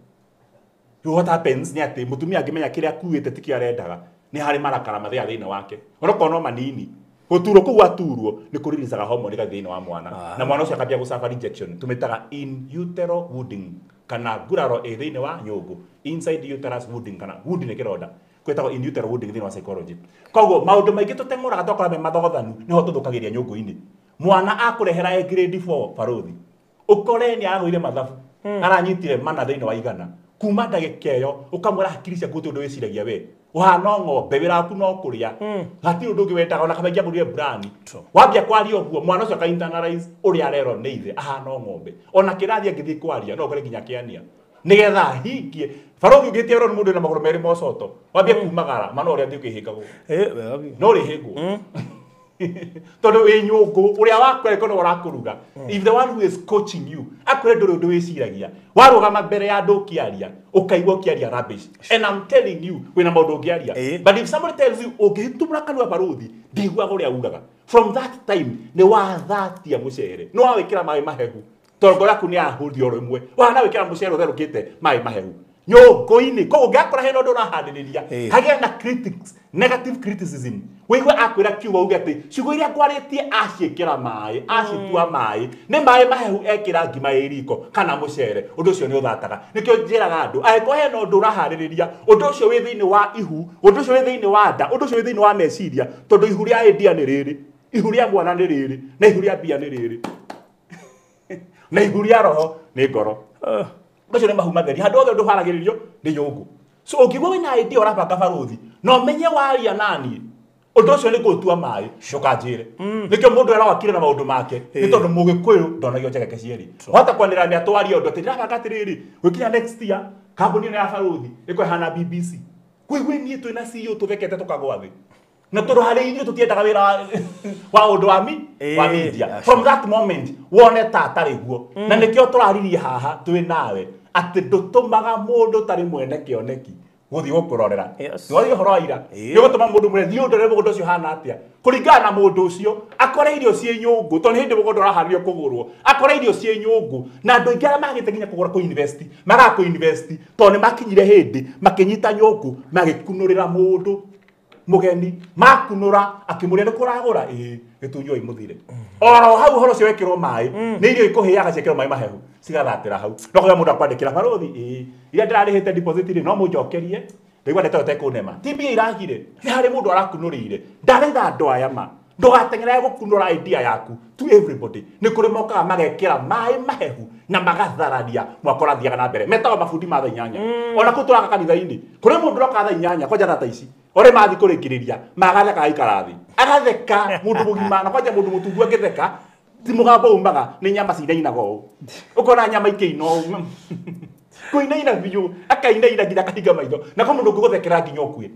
Rĩu what happens nĩ atĩ mũtumia angĩmenya kĩrĩa akuĩte ti kĩo arendaga nĩ harĩ marakara mathĩa thĩinĩ wake onokorwo no manini gũturwo kũu aturwo nĩ kũriricaga hormone ĩgathiĩ thĩinĩ wa mwana na mwana ũcio akambia gũsuffer rejection tũmĩtaga in utero wounding kana nguraro ĩ thĩinĩ wa nyũngũ inside uterus wounding kana wound nĩ kĩronda. Kwĩtagwo in utero wounding thĩinĩ wa psychology. Koguo maũndũ maingĩ tũteng'ũraga twakora me mathogothanu nĩho tũthũkagĩria nyũngũ-inĩ. Mwana akũrehera e grade 4 barothi. Ũkore nĩ aragũire mathabu. Aranyitire mana thĩinĩ wa igana. Kuma ndagĩka ĩyo ũkamwĩra hakiri ciaku gũtirĩ ũndũ wĩciragia we. Ũhana ng'ombe wĩra waku no kũrĩa. Hatirĩ ũndũ ũngĩ wendaga ona kaba ingĩagũrire brani. Wambia kwaria ũguo mwana ũcio aka internalize ũrĩa arerwo nĩ ithe ahana ng'ombe. Ona kĩrathi angĩthiĩ kwaria no ũkore nginya kĩania. Nĩgetha ahingie barothi ũngĩtie ũrona mũndũ wĩna magũrũ merĩ mocoto wambie kumagara mana ũrĩa athiĩ ũkĩhĩngagwo. No ũrĩhĩngwo. Tondũ wĩ nyũngũ ũrĩa wakũreka no ũrakũruga. If the one who is coaching you akwĩre ndũrĩ ũndũ wĩciragia warũgama mbere ya andũ ũkĩaria ũkaigua ũkĩaria rubbish. And I'm telling you wĩna maũndũ ũngĩaria. But if somebody tells you ũngĩtumũra kanua barothi ndiguaga ũrĩa ugaga. From that time nĩ wathatia mũcere nĩ wawĩkĩra maĩ mahehu tondũ ngoro yaku nĩ yahũthio o rĩmwe wahana wĩkĩra mũcere ũtherũkĩte maĩ mahehu nyũngũ-inĩ. Koguo ũngĩakora hena ũndũ ũrahandĩrĩria hagĩa na critics, negative criticism wĩigue akwĩra kiugo uge atĩ ciugo iria ngwarĩtie aciĩkĩra maĩ acitua maĩ nĩ maĩ mahehu ekĩra ngima ĩ riko kana mũcere ũndũ ũcio nĩ ũthataga. Nĩkĩo njĩraga andũ angĩkorwo hena ũndũ ũraharĩrĩria ũndũ ũcio wĩ thĩinĩ wa ihu ũndũ ũcio wĩ thĩinĩ wa nda ũndũ ũcio wĩ thĩinĩ wa meciria tondũ ihu rĩa idea nĩ rĩrĩ ihu rĩa mwana nĩ rĩrĩ na ihu rĩa mbia nĩ rĩrĩ na ihu rĩa roho nĩ ngoro. Macio nĩ mahu matheri handũ hothe ũndũ ũharagĩrĩrio nĩ nyũngũ. So ũngĩigua wĩna idea ũrabanga barothi no menye waria naniĩ ũndũ ũcio nĩ ngũtua maĩ ndũkanjĩre. Nĩkĩo mũndũ eragwo akire na maũndũ make nĩ tondũ mũgĩkũyũ ndonagio njegeke cierĩ. Wahota kwanĩrĩra nĩ atwaria ũndũ atĩ ndĩrabanga atĩrĩrĩ gwĩkinya next year kambuni ĩno ya barothi ĩkorwo ĩhana BBC. Kũigue niĩ twĩna CEO tũthekete tũkagwa thĩ. Na tondũ harĩ ithuĩ tũtiendaga wĩra wa ũndũ wa wa media. From that moment wone ta atarĩ guo. Na nĩkĩo tũraririe haha twĩ nawe atĩ ndũtũmaga mũndũ ũtarĩ mwene kĩoneki gũthiĩ gũkũrorera. Ndwaria ũhoro wa ira nĩ ũgũtũma mũndũ mwene thiĩ ũndorere mũgũnda ũcio ũhana atĩa kũringana na mũndũ ũcio akore irio ciĩ nyũngũ tondũ nĩ hĩndĩ mũgũnda ũraharĩrio kũgũrwo akore irio ciĩ nyũngũ na andũ aingĩ arĩa magĩte nginya kũgũra kũ invest magaga kũ invest tondũ nĩ makinyire hĩndĩ makĩnyita nyũngũ magĩkunũrĩra mũndũ mũgeni makunũra akĩmũrĩa nĩ kũragũra ĩĩ gĩtunyoi mũthire oro hau ũhoro ũcio wekĩrwo maĩ nĩ irio ikũhĩaga ciekĩrwo maĩ mahehu cigathatĩra hau no kũrĩa mũndũ akwandĩkĩra barothi ĩĩ iria ndĩrarĩhĩte deposit rĩ no mũnjokerie ndaigua ndeto ĩtekũnema ti mbia iragire nĩ harĩ mũndũ arakunũrĩire ndaretha andũ aya ma ndũgateng'ere gũkunũra idea yaku to everybody. Nĩ kũrĩ mokaga magekĩra maĩ mahehu na magathararia mwaka ũrathiaga na mbere metagwo mabundi ma thaa inyanya. Ona kũu tũraka kanitha-inĩ kũrĩ mũndũ ũroka thaa inyanya kwanja thaa ici ore mathi kũrĩkĩrĩria magatheka agaikara thĩ agatheka mũndũ mũgima na kwanja mũndũ mũtungu angĩtheka ti mũgambo umaga nĩ nyama cinainaga ũũ ũkona nyama ikĩina ũũ kũinaina biũ akainaina nginya akahinga maitho na kwa mũndũ ũngĩgũthekera nginya ũkue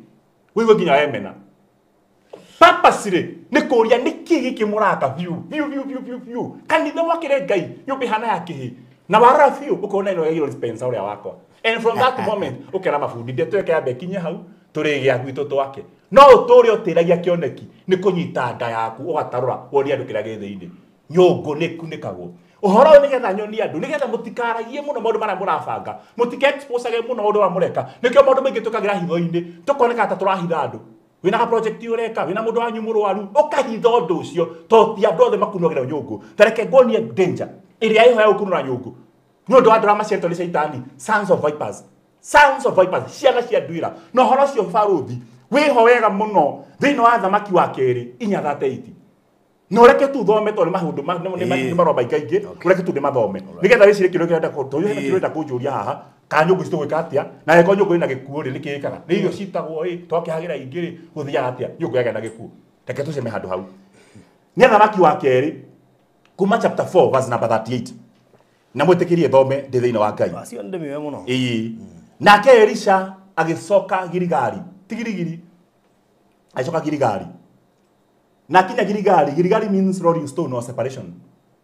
wĩigue nginya wemena. Purposely nĩ kũria nĩkĩ gĩkĩ mũraka biũ biũ biũ biũ biũ biũ kanitha wakĩre Ngai nyũmba ĩhana ya kĩhĩ na warora biũ ũkona ĩno yagĩrĩirwo dispenser ũrĩa wakwa. And from that moment ũkera mabundi ndeto ĩyo yambe ĩkinye hau tũrĩgĩa gwitũ twake. No ũtũre ũtĩragia kĩoneki nĩ kũnyita nda yaku ũgatarũra wonie andũ kĩrĩa gĩ thĩinĩ. Nyũngũ nĩ ĩkunĩkagwo. Ũhoro ũyũ nĩgetha nyonie andũ nĩgetha mũtikaragie mũno maũndũ marĩa mũrabanga mũtike exposage mũno maũndũ marĩa mũreka. Nĩkĩo maũndũ maingĩ twĩkagĩra hitho-inĩ tũkoneka ta tũrahitha andũ. Wĩna ga project ũreka wĩna mũndũ wanyu mũrwaru ũkahitha ũndũ ũcio tondũ ti andũ othe makunagĩra nyũngũ. Ta reke nguonie danger ĩrĩa ĩho ya gũkunũra nyũngũ nĩ ũndũ wa andũ arĩa maciarĩtwo nĩ caitani sons of vipers. Sons of vipers ciana cia nduĩra. Na ũhoro ũcio barothi wĩho wega mũno thĩinĩ wa thamaki wa kerĩ 4:38. Na ũreke tu thome tondũ nĩ maũndũ nĩ marũa maingaingĩ ũreke tu ndĩmathome nĩgetha wĩcirie kĩũria kĩrĩa tondũ hena kĩũria ũrenda kũnjũria haha kana nyũngũ ici tũgwĩka atĩa na angĩkorwo nyũngũ ĩna gĩkuũ rĩ nĩkĩ ĩkaga nĩ irio citagwo ĩ twakĩhagĩra ingĩ rĩ gũthiaga atĩa nyũngũ yagĩa na gĩkuũ. Reke tũceme handũ hau. Nĩ thamaki wa kerĩ kuma chapter 4 verse number 38 na mwĩtĩkĩrie thome ndĩ thĩinĩ wa Ngai. Acio ndĩmĩoe mũno. Ĩĩ. Nake Elisha agĩcoka Giligali ti Giligili agĩcoka Giligali na kinya Giligali. Giligali means rolling stone or separation.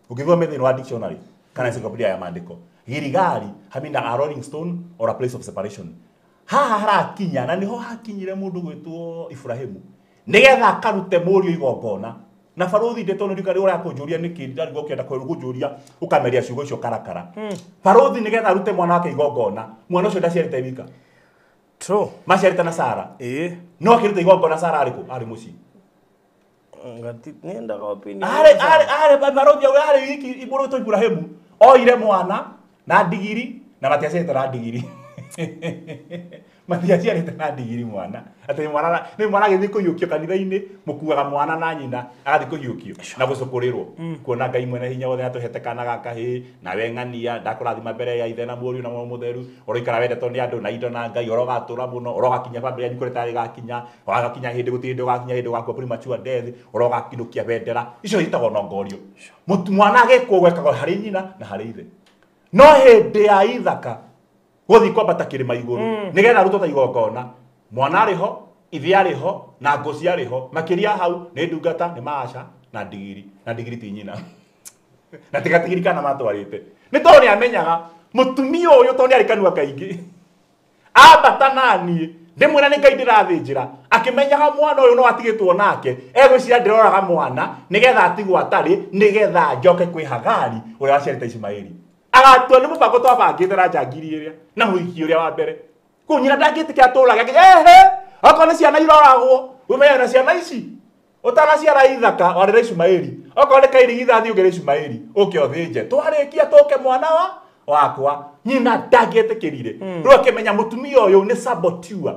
Ũngĩthoma thĩinĩ wa dictionary kana encyclopedia ya maandĩko Giligali hamina a rolling stone or a place of separation. Haha harakinya na niho hakinyire mũndũ gwĩtwo Ibrahimu nĩgetha akarute mũriũ igongona. Na barothi ndeto nĩ ndikari ũrakũnjũria nĩkĩ ndarigwo ũkĩenda kũnjũria ũkameria ciugo icio karakara. Barothi nĩgetha arute mwana wake igongona mwana ũcio ndaciarĩte wika. True. Maciarĩte na Sara. Ĩĩ. No akĩruta igongona Sara arĩ kũ? Arĩ mũciĩ. Ngati nĩendaga opinion. Arĩ barothi arĩ wiki mũrũ wĩtwo Ibrahimu oire mwana na ndigiri na matiaciarĩte na ndigiri. Matiaciarĩte na ndigiri mwana. Atĩ mwana nĩ mwana agĩthiĩ kũhiũkio kanitha-inĩ, mũkuaga mwana na nyina agathiĩ kũhiũkio na gũcũkũrĩrwo. Kuona Ngai mwene hinya wothe atũhete kana gaka hĩ, nawe ng'ania ndakũrathima mbere ya ithe na mũriũ na Roho Mũtheru, ũroikara wendetwo nĩ andũ na indo na Ngai, ũrogatũra mũno, ũrogakinya bamĩrĩ yanyu kũrĩa ĩtarĩ gakinya, ũragakinya hĩndĩ gũtirĩ hĩndĩ ũgakinya hĩndĩ ũgakua premature death, ũrogakinũkia bendera. Icio ciĩtagwo nongorio. Mwana agĩkwo gwekagwo harĩ nyina na harĩ ithe. No hĩndĩ ya Ithaka gũthiĩ kwambata kĩrĩma igũrũ nĩgetha arutwo ta igongona, mwana arĩ ho, ithe arĩ ho, na ngũ ciarĩ ho. Makĩria hau nĩ ndungata, nĩ maaca na ndigiri, na ndigiri ti nyina. Na ti gatigiri kana matwarĩte. Nĩ tondũ nĩ amenyaga mũtumia ũyũ tondũ nĩ arĩ kanua kaingĩ. Ambata naniĩ ndĩmwĩra nĩ Ngai ndĩrathĩnjĩra, akĩmenyaga mwana ũyũ no atigĩtwo nake, egwĩciria ndĩroraga mwana nĩgetha atigwo atarĩ, nĩgetha njoke kwĩ Hagari ũrĩa waciarĩte Ishumaeli. Agatua nĩ mũbango twabangĩte na njangiri ĩrĩa na mũhiki ũrĩa wa mbere. Kũu nyina ndangĩtĩkia atũrage, ehe, okorwo nĩ ciana iroragwo, ũmenye na ciana ici ũtanaciara Ithaka warĩra Ishumaeli, okorwo nĩ kairigithathi ũngĩra Ishumaeli ũke ũthĩnje, twarĩkia tũke mwana wa wakwa. Nyina ndangĩetĩkĩrire. Rĩu akĩmenya mũtumia ũyũ nĩ saboteur,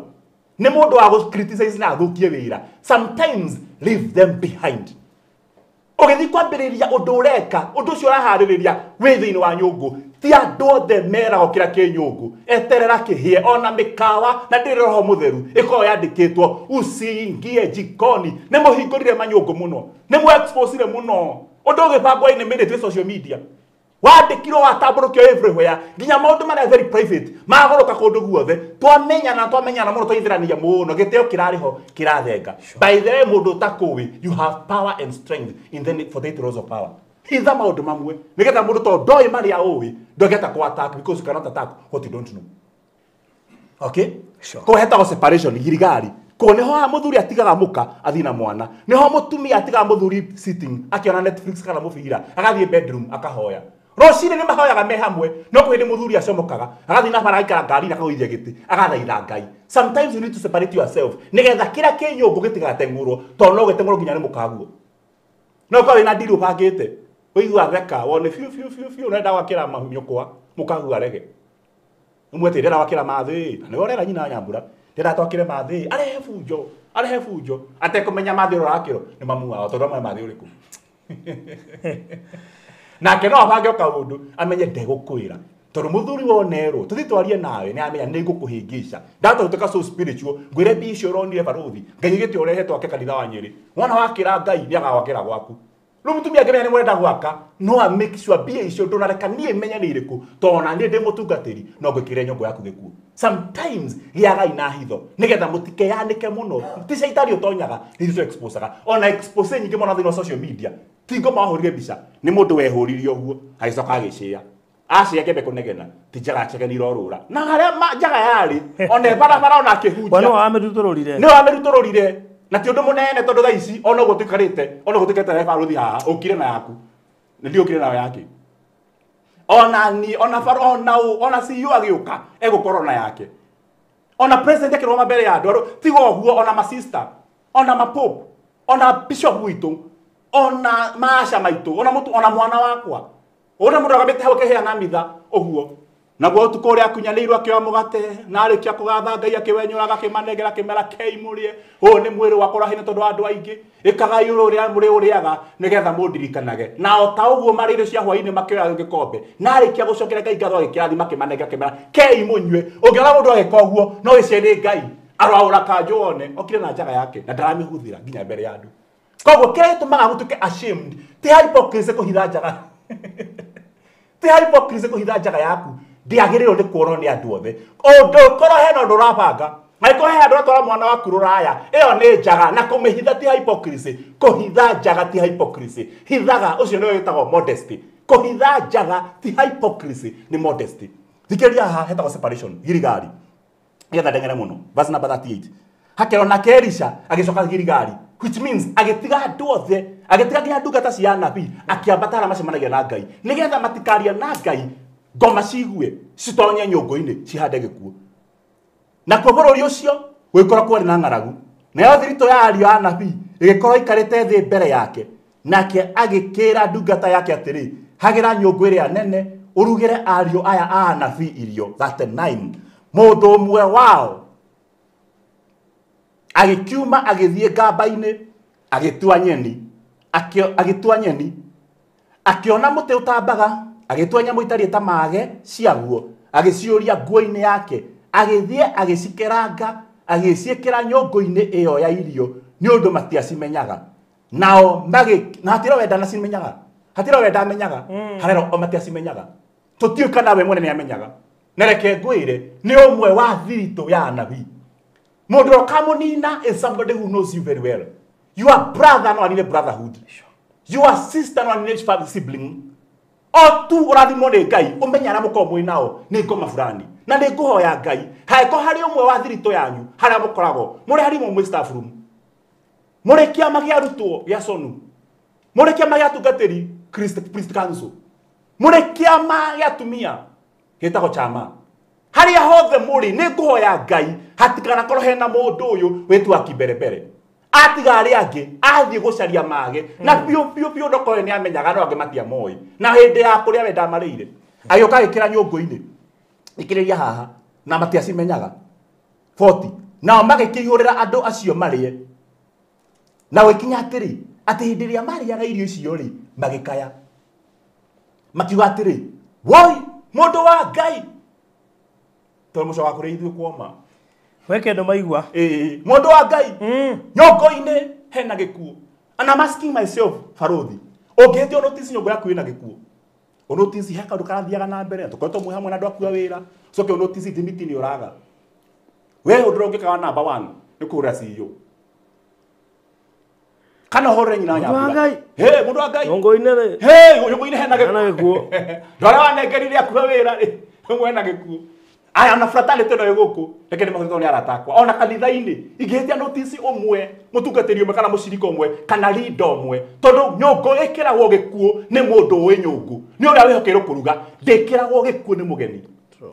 nĩ mũndũ wa gũ criticize na athũkie wĩra. Sometimes leave them behind. Ũgĩthiĩ kwambĩrĩria ũndũ ũreka, ũndũ ũcio ũraharĩrĩria wĩ thĩinĩ wa nyũngũ, ti andũ othe meragwo kĩrĩa kĩ nyũngũ. Eterera kĩhĩe, ona mĩkawa na ndĩrĩ Roho Mũtheru ĩkoragwo yandĩkĩtwo usiingie jikoni. Nĩ mũhingũrire manyũngũ mũno, nĩ mũexposire mũno. Ũndũ ũgĩbangwo in a minute wĩ social media, wandĩkirwo watambũrũkio everywhere, nginya maũndũ marĩa very private magũrũka kũndũ guothe. Twamenyana twamenyana mũno, twaithĩrania mũno, gĩtĩo kĩrarĩ ho kĩrathenga. By the way, mũndũ ũtakũĩ, you have power and strength in the 48 laws of power. Hitha maũndũ mamwe nĩgetha mũndũ tondũ ndoĩ marĩa ũĩ ndũngĩhota kũ attack, because you cannot attack what you don't know. Okay? Sure. Kũu hetagwo separation, girigari. Kũu nĩho mũthuri atigaga mũka athiĩ na mwana, nĩho mũtumia atigaga mũthuri sitting akĩona Netflix kana mũbira, agathiĩ bedroom akahoya. Rũcinĩ nĩ mahoyaga me hamwe, no kwĩ hĩndĩ mũthuri acomokaga agathiĩ na bara agaikara ngari-inĩ akagũithia gĩtĩ agathaitha Ngai. Sometimes you need to separate yourself nĩgetha kĩrĩa kĩ nyũngũ gĩtigateng'ũrwo, tondũ no gĩteng'ũrwo nginya nĩ mũkaguo. No ũkorwo wĩna deal ũbangĩte, ũigua theka wone biũ biũ biũ biũ ũrenda gwakĩra nyũkwa mũkaguo arege. Ũmwe ndĩrenda gwakĩra mathĩ, na nĩwe ũrera nyina Nyambura, ndĩrenda twakĩre mathĩ, arehe bunjo, arehe bunjo, atekũmenya mathĩ ũrĩa ũrakĩrwo nĩ mamu wao, tondũ amwe mathĩ ũrĩkũ. Nake no abange o kaũndũ amenye ndegũkwĩra, tondũ mũthuri wonerwo tũthiĩ twarie nawe nĩ amenya nĩ ngũkũhĩngĩca. Ndahota gũtuĩka so spiritual, ngwĩre mbia icio ũronire barũthi Ngai gĩte ũrehe twake kanitha wa Nyĩrĩ. Mwana wakĩra Ngai nĩ agagwakĩra gwaku. Rĩu mũtumia angĩmenya nĩ mũrenda gwaka, no a make sure mbia icio ndũnareka niĩ menye nĩ irĩkũ, tondũ ona niĩ ndĩ mũtungatĩri no ngwĩkĩre nyũngũ yaku gĩkuũ. Sometimes gĩagai na hitho nĩgetha mũtikeyanĩke mũno. Ti caitani ũtonyaga, nĩ ithuĩ tũ-exposaga. Ona expose nyingĩ mũno thĩinĩ wa social media, ti ngoma wahũrire mbica, nĩ mũndũ wehũririe ũguo agĩcoka agĩcĩa. Acĩa kĩambe kũnegena, ti njaga njega irorũra. Na harĩa njaga yarĩ, ona barabara ona akĩhunjia. We nĩwe wamĩrutũrũrire. Nĩwe wamĩrutũrũrire. Na ti ũndũ mũnene tondũ thaa ici ona ũguo tũikarĩte, ona ũguo tũikarĩte na barũthi haha, ũkire na yaku. Nĩ ndiũkire nayo yake. Ona niĩ, ona baro, ona ũ, ona CEO agĩũka, egũkorwo na yake. Ona president akĩrũgama mbere ya andũ, tiga ũguo, ona ma sister, ona ma pope, ona bishop witũ, ona maasha maitũ, ona mũtu, ona mwana wakwa. Ona mũndũ agamĩte hau akĩheana mitha ũguo. Naguo ũtukũ ũrĩa akunyanĩirwo akĩoya mũgate, na arĩkia kũgatha Ngai akĩwenyũraga, akĩmanengera, akĩmera kei mũrĩe. Ũyũ nĩ mwĩrĩ wakwa ũraheanwo tondũ wa andũ aingĩ. Ĩkagai ũrĩa ũrĩa mũrĩ ũrĩaga nĩgetha mũndirikanage. Na o ta ũguo marĩ irio cia hwaĩ-inĩ makĩoya gĩkombe, na arĩkia gũcokera Ngai ngatho agĩkĩrathima, akĩmanengera, akĩmera kei mũnyue. Ũngĩona mũndũ agĩka ũguo, no wĩcirie nĩ Ngai. Aroaũra kanjũ wone, okire na njaga yake na ndaramĩhũthĩra nginya mbere ya andũ. Koguo kĩrĩa gĩtũmaga gũtuĩke ashamed ti hypocrisy kũhitha njaga. Ti hypocrisy kũhitha njaga yaku. Ndĩagĩrĩirwo nĩ kuonwo nĩ andũ othe. Ũngĩkorwo hena ũndũ ũrabanga, angĩkorwo he handũ ũratwara mwana waku rũraya, ĩyo nĩ njaga, na kũmĩhitha ti hypocrisy. Kũhitha njaga ti hypocrisy. Hithaga, ũcio nĩwe wĩtagwo modesty. Kũhitha njaga ti hypocrisy, nĩ modesty. Thikĩrĩria haha hetagwo separation, girigari. Nĩgetha ndeng'ere mũno. Verse number 38. Hakerwo nake Elisha agĩcoka girigari, which means agĩtiga andũ othe, agĩtiga nginya ndungata cia anabii, akĩambata harĩa macemanagia na Ngai, nĩgetha matikarie na Ngai, ngoma cigue citonye nyũngũ-inĩ cihande gĩkuũ. Nakuo bũrũri ũcio gũgĩkorwo kwarĩ na ng'aragu, nayo thiritũ ya ariũ a anabii ĩgĩkorwo ĩikarĩte thĩ mbere yake. Nake agĩkĩra ndungata yake atĩrĩ, hagĩra nyũngũ ĩrĩa nene ũrugĩre ariũ aya a anabii irio. 39. Mũndũ ũmwe wao Agĩkiuma agĩthiĩ ngamba-inĩ agĩtua nyeni, agĩtua nyeni, akĩona mũtĩ ũtambaga, agĩtua nyamũ itariĩ ta mage ciaguo, agĩciũria nguo-inĩ yake, agĩthiĩ agĩcikeranga, agĩciĩkĩra nyũngũ-inĩ ĩyo ya irio nĩ ũndũ matiacimenyaga. Nao na hatirĩ wenda nacimenyaga, hatirĩ wenda amenyaga, harero o matiacimenyaga. Tũtiũĩ kana we mwene nĩamenyaga. Na reke ngwĩre nĩ ũmwe wa thiritũ ya anabii. Mũndũ ũkamũnina is somebody who knows you very well. Your brother no anine brotherhood. Your sister no anine sibling. O tu ũrathimwo nĩ Ngai ũmenye arĩa mũkoragwo mwĩ nao nĩ ngoma fulani. Na nĩ ngũhoya Ngai hangĩkorwo harĩ ũmwe wa thiritũ yanyu harĩa mũkoragwo mũrĩ harimũ mwĩ staff room, mũrĩ kĩama gĩa arutwo gĩa SONU, mũrĩ kĩama gĩa atungatĩri Priest Council, mũrĩ kĩama gĩa atumia gĩtagwo chama, harĩa hothe mũrĩ nĩ ngũhoya Ngai hatikanakorwo hena mũndũ ũyũ wĩtuaga kimbere atiga arĩa angĩ athiĩ gũcaria mage na biũ biũ biũ ndokoe nĩ amenyaga no angĩ matiamoĩ. Na hĩndĩ ya kũrĩa we ndamarĩire agĩũka agĩkĩra nyũngũ-inĩ ikĩrĩria haha na matiacimenyaga 40 nao magĩkĩihũrĩra andũ acio marĩe. Na gũgĩkinya atĩrĩ atĩ hĩndĩ ĩrĩa marĩaga irio icio rĩ magĩkaya makiuga atĩrĩ, woi mũndũ wa Ngai, tondũ mũcoka wa kũrĩa ithuĩ kwoma we kĩndũ maigua. Mũndũ wa Ngai nyũngũ-inĩ hena gĩkuũ. And I'm asking myself, Barothi, ũngĩhĩtia notice nyũngũ yaku ĩna gĩkuũ, ũnotice he kaũndũ karathiaga na mbere, tũkoretwo mwĩ hamwe na andũ aku a wĩra, ũcoke ũnotice thimiti nĩ ũraga. We ũndũ ũrĩa ũngĩka wa number 1 nĩ kũhũrĩra CEO kana ũhũrĩre nyina wa Nyambura. He mũndũ wa Ngai nyũngũ-inĩ rĩ, he nyũngũ-inĩ hena gĩkuũ. Andũ arĩa wanengerire aku a wĩra rĩ, ũmwe hena gĩkuũ. Aya ona fraternity ĩno ĩ gũkũ reke nĩ mahũthĩrwo nĩ arata akwa. Ona kanitha-inĩ ingĩhĩtia notice ũmwe mũtungatĩri ũmwe kana mũcirika ũmwe kana leader ũmwe, tondũ nyũngũ ĩkĩragwo gĩkuũ nĩ mũndũ ũĩ nyũngũ, nĩ ũrĩa wĩhokeirwo kũruga, ndĩkĩragwo gĩkuũ nĩ mũgeni.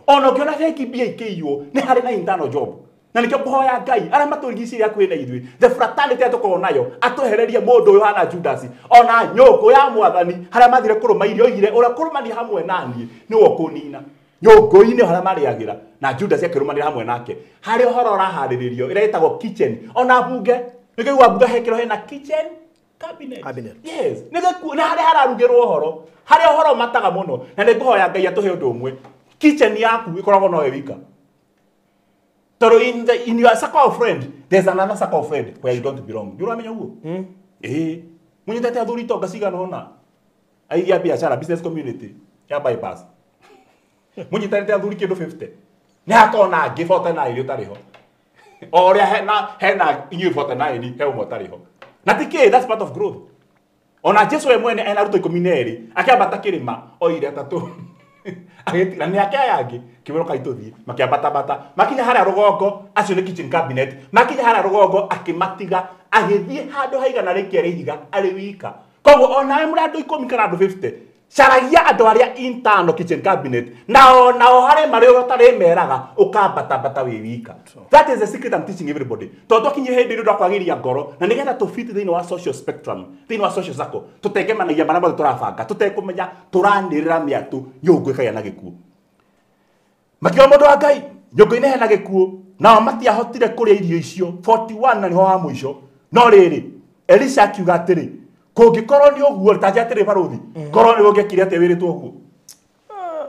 Ona ũngĩona bengi mbia ikĩiywo nĩ harĩ na internal job. Na nĩkĩo ngũhoya Ngai arĩa matũrigicĩirie hakuhĩ na ithuĩ, the fraternity ĩrĩa tũkoragwo nayo, atwehererie mũndũ ũyũ hana Judas. Ona nyũngũ ya mwathani harĩa mathire kũrũma irio oigire ũrĩa kũrũmania hamwe naniĩ nĩwe ũkũnina. Nyũngũ-inĩ harĩa marĩagĩra na Judas akĩrũmanĩra hamwe nake, harĩa ũhoro ũraharĩrĩrio ĩrĩa ĩtagwo kitchen. Ona bunge nĩkĩigua bunge hekĩrwo hena kitchen cabinet. Yes, nĩ harĩa hararugĩrwo ũhoro, harĩa ũhoro mataga mũno. Na nĩ ngũhoya Ngai atũhe ũndũ ũmwe, kitchen yaku ĩkoragwo nowe wika. Tondũ in your circle of friend there's another circle of friend where you don't belong. Nĩ ũramenya ũguo? Ĩĩ, mũnyitĩte athuri itonga cigana ũna, aigi a biacara business community ya bypass, mũnyitanĩte athuri kĩndũ 50 nĩ hakorwo na angĩ 49 ũtarĩ ho, o ũrĩa hena inyuĩ 49 he ũmwe ũtarĩ ho. Na ti kĩ, that's part of growth. Ona Jesu we mwene ena arutwo 12 akĩambata kĩrĩma oire atatũ agĩtiga nĩ ake aya angĩ kĩmwĩra ũkai tũthiĩ, makĩambatabata makinya harĩa rũgongo, acio nĩ kitchen cabinet, makinya harĩa rũgongo akĩmatiga agĩthiĩ handũ haigana rĩkia rĩa ihiga arĩ wika. Koguo onawe mũrĩ andũ 10 kana andũ 50 caragia andũ arĩa internal kitchen cabinet nao harĩ marĩa ũtarĩ meraga ũkambatabata wĩ wika. That is the secret I'm teaching everybody. Tondũ twakinyie hĩndĩ ĩrĩa twakwagĩria ngoro na nĩgetha tũbiti thĩinĩ wa social spectrum, thĩinĩ wa social circle, tũtengemanagia marĩa mothe tũrabanga tũtekũmenya tũranĩrĩra mĩatũ nyũngũ ĩkagĩa na gĩkuũ. Makiuga mũndũ wa Ngai nyũngũ-inĩ hena gĩkuũ, nao matiahotire kũrĩa irio icio 41 na nĩho ha mũico. No rĩrĩ Elisha akiuga atĩrĩ, kũngĩkorwo nĩ ũguo ta nje atĩrĩ Barothi, korwo nĩ ũngĩekire atĩa wĩrĩtwo ũguo?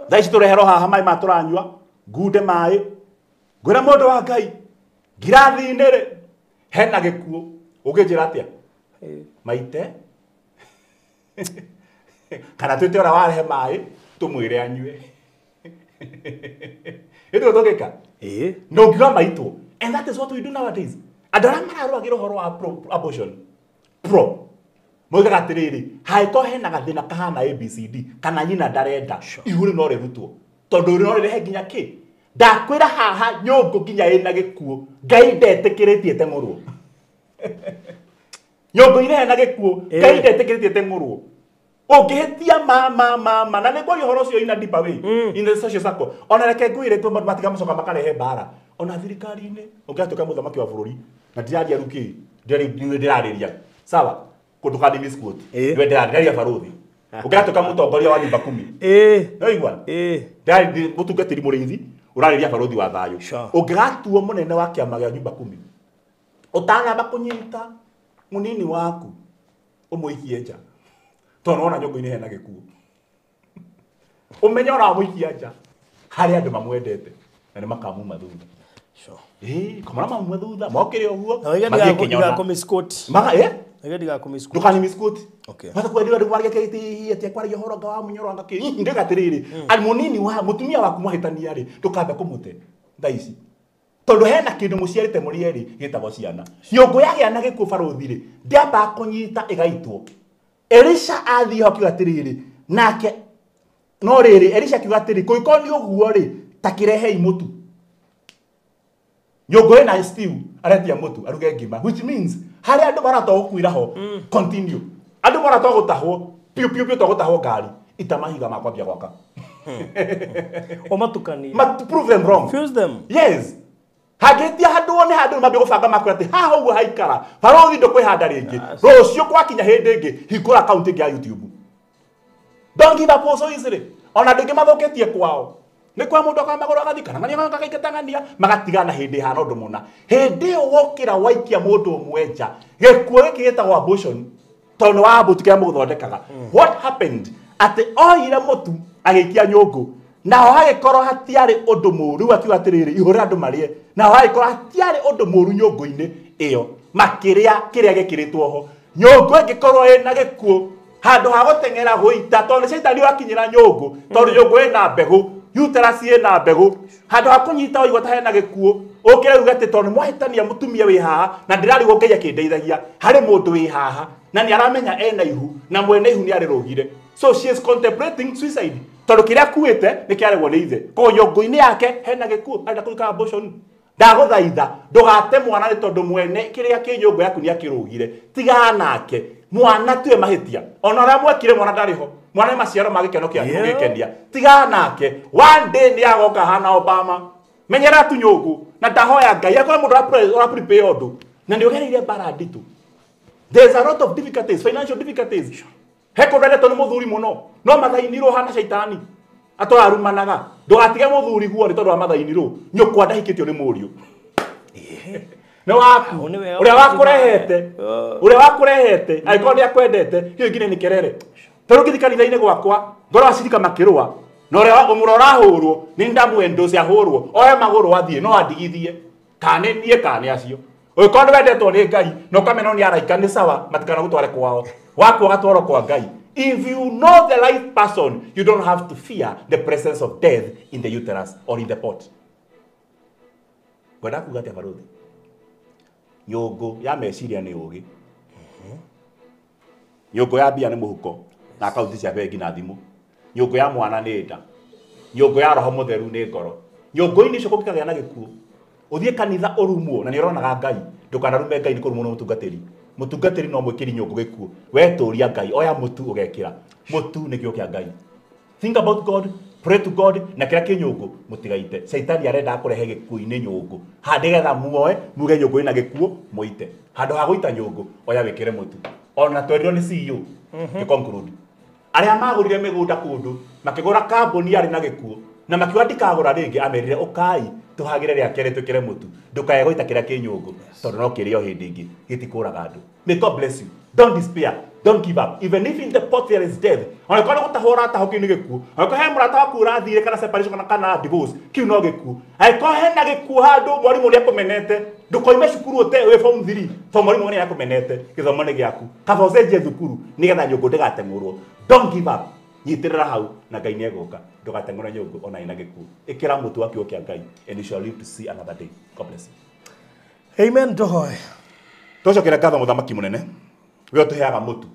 Thaa ici tũreherwo haha maĩ ma tũranyua, ngunde maĩ, ngwĩre mũndũ wa Ngai ngirathi-inĩ rĩ hena gĩkuũ, ũngĩnjĩra atĩa? Maite kana twĩte ũrĩa warehe maĩ tũmwĩre anyue. Ĩtũ tũngĩka? No ngiuga maitwo. And that is what we do nowadays. Andũ arĩa mararũagĩra ũhoro wa abortion pro moigaga atĩrĩrĩ, hangĩkorwo hena gathĩna kahana ABCD kana nyina ndarenda, ihu rĩu no rĩrutwo tondũ no rĩrehe nginya kĩ. Ndakwĩra haha nyũngũ nginya ĩna gĩkuũ, Ngai ndetĩkĩrĩtie ĩteng'ũrwo. Nyũngũ-inĩ hena gĩkuũ, Ngai ndetĩkĩrĩtie ĩteng'ũrwo. Ũngĩhĩtia ma na nĩ ngwaria ũhoro ũcio in a deeper way in the social circle. Ona reke ngwĩre tu matiga macoka makarehe mbara ona thirikari-inĩ. Ũngĩatuĩka mũthamaki wa bũrũri na ndiraria rukĩ, ndĩrarĩria sawa, kũndũ kandi misquote, nĩwe ndĩrarĩria Barothi. Ũngĩatuĩka mũtongoria wa nyũmba 10, nĩwaigua? Ndĩrarĩria mũtungatĩri mũrĩithi, ũrarĩria Barothi wa thayũ. Ũngĩgatuo mũnene wa kĩama kĩa nyũmba 10, Utanamba kunyita munini waku umuikie nja. Tondu wona nyũngũ-inĩ hena gĩkuũ. Umenye ora muikia nja harĩ andũ mamwendete na nĩ makamuma thutha. Sure. Kamara mamuma thutha mokire ũguo Na mathiĩ kĩnyona. Maga Wige ndigakumisquote. Ndukani misquote. Okay. Bata kwendwa ndu warĩa kĩti atia kwaragia ũhoro nga wa mũnyoro anga kĩ. Ndĩga atĩrĩrĩ, ari munini wa mutumia waku mwahĩtania rĩ, ndũkambe kũmũte thaa ici. Tondu hena kindu muciarite muri eri gitagwo ciana. Nyũngũ yagĩa na gĩkuũ barũthi rĩ, ndĩambaga kũnyita ĩgaitwo. Elisha athiĩ ho akiuga atĩrĩrĩ, nake no rĩrĩ Elisha akiuga atĩrĩ, kũngĩkorwo nĩ ũguo rĩ, ta kĩrehei mũtu. Nyũngũ ĩna stew aretia mũtu aruge ngima, which means harĩa andũ maratwa gũkuira ho continue. Andũ maratwa gũtahwo piu piu piu twa gũtahwo ngari ita mahiga ma kwambia gwaka. Ũmatukanie. Prove them wrong. Fuse them. Yes. Hangĩtia handũ wone handũ mambie gũbanga makwĩra atĩ haha ũguo haikara barũthi ndũkwĩhanda rĩngĩ rũciũ gwakinya hĩndĩ ĩngĩ hingũra akaunti ĩngĩ ya YouTube. Don't give up so easily. Ona andũ aingĩ mathũkĩtie kwao nĩ kwa mũndũ akama magũrũ agathiĩ kana ng'ania gagaikatang'ania magatigana hĩndĩ ĩhana ũndũ mũna. Hĩndĩ ĩyo wokĩra waikia mũndũ ũmwe nja gĩkuũ gĩkĩ gĩtagwo abortion tondũ nĩ wa abort kĩrĩa mũgũthondekaga. What happened atĩ oire mũtu agĩikia nyũngũ naho hagĩkorwo hatiarĩ ũndũ mũru akiuga atĩrĩrĩ ihũre andũ marĩe naho hagĩkorwo hatiarĩ ũndũ mũru nyũngũ-inĩ ĩyo makĩrĩa kĩrĩa gĩkĩrĩtwo ho. Nyũngũ ĩngĩkorwo ĩna gĩkuũ handũ ha gũteng'era gũita tondũ nĩ caitani ũrakinyĩra nyũngũ tondũ nyũngũ ĩna mbegũ uterus ĩna mbegũ handũ ha kũnyita ũigua ta hena gĩkuũ ũkĩre uge atĩ tondũ mwahĩtania mũtumia wĩ haha na ndĩrarigwo Ngai akĩndeithagia harĩ mũndũ wĩ haha na nĩ aramenya ena ihu na mwene ihu nĩ arĩrũgire. So she is contemplating suicide tondũ kĩrĩa akuĩte nĩ kĩaregwo nĩ ithe koguo nyũngũ-inĩ yake hena gĩkuũ arenda kũruta abortion. Ndagũthaitha ndũgate mwana nĩ tondũ mwene kĩrĩa kĩ nyũngũ yaku nĩ akĩrũgire. Tigana nake mwana tiwe mahĩtia ona ũrĩa mwekire mwana ndarĩ ho mwana nĩ maciaro ma gĩkeno kĩanyu mũgĩkenia. Tigana nake one day nĩ agoka hana Obama. Menyera tu nyũngũ na ndahoya Ngai akorwo mũndũ ũra prepare ũndũ na nĩ ũgereire mbara nditũ. There's a lot of difficulties, financial difficulties. He kũndũ endetwo nĩ mũthuri mũno no mathainirwo hana caitani atwarumanaga ndũgatige mũthuri guo nĩ tondũ wa mathainirwo nyũkwa ndahikĩtio nĩ mũriũ nĩ waku ũrĩa wakũrehete ũrĩa wakũrehete angĩkorwo nĩ akwendete kĩu kĩngĩ nĩ kerere tondũ ngĩthiĩ kanitha-inĩ gwakwa ngoro acirika makĩrũa na ũrĩa ũmũrĩa ũrahũrwo nĩ ndamwendũci ahũrwo oe magũrũ athiĩ no andigithie kana nĩ niĩ kana nĩ acio. Ũngĩkorwo nĩ wendetwo nĩ Ngai na ũkamenya nĩ araika nĩ sawa matikanagũtware kwao waku ũgatwarwo kwa Ngai. If you know the right person, you don't have to fear the presence of death in the uterus or in the pot. Ngwenda kuga atĩa barũthi? Nyũngũ ya meciria nĩ ũũgĩ. Nyũngũ ya mbia nĩ mũhuko na akaunti cia bengi na thimũ. Nyũngũ ya mwana nĩ nda. Nyũngũ ya roho mũtheru nĩ ngoro. Nyũngũ-inĩ icio kũngĩkagĩa na gĩkuũ ũthiĩ kanitha ũrumwo na nĩ ũronaga Ngai ndũkanarume Ngai nĩ kũrumwo nĩ mũtungatĩri. Mũtungatĩri no mwĩkĩri nyũngũ gĩkuũ wetũria Ngai oya mũtu ũgekĩra mũtu nĩkĩo kĩa Ngai. Think about God, pray to God na kĩrĩa kĩ nyũngũ mũtigaite. Caitani arenda kũrehe gĩkuũ-inĩ nyũngũ nĩgetha muoe muge nyũngũ ĩna gĩkuũ mũite. Handũ ha gũita nyũngũ oya wĩkĩre mũtu. Ona twerirwo nĩ CEO gĩ conclude arĩa magũrire mĩgũnda kũndũ makĩgũra kambuni yarĩ na gĩkuũ na makiuga ndikagũra rĩngĩ amerire ũkai tũhagĩre rĩa kerĩ twĩkĩre mũtu ndũkae gũita kĩrĩa kĩ nyũngũ tondũ no kĩrĩo hĩndĩ ĩngĩ gĩtikũraga andũ. May God bless you. Don't despair. Don't give up. Even if in the pot there is death. Ona korwo gũtahwo ũratahwo kĩu nĩ gĩkuũ. Ona korwo he mũrata waku ũrathire kana separation kana divorce kĩu no gĩkuũ. Angĩkorwo hena gĩkuũ handũ mwarimũ nĩ akũmenete ndũkoime cukuru ũte wĩ form 3 tondũ mwarimũ nĩ akũmenete gĩthomo nĩ gĩaku. Kaba ũcenjie thukuru nĩgetha nyũngũ ndĩgateng'ũrwo. Don't give up. Nyitĩrĩra hau na Ngai nĩegũka ndũgateng'ũre nyũngũ ona ĩna gĩkuũ. Ĩkĩra mũtu wa kiugo kĩa Ngai and you shall live to see another day. God bless you. Amen. Tũhoe. Tũcokere ngatho mũthamaki mũnene we ũtũheaga mũtu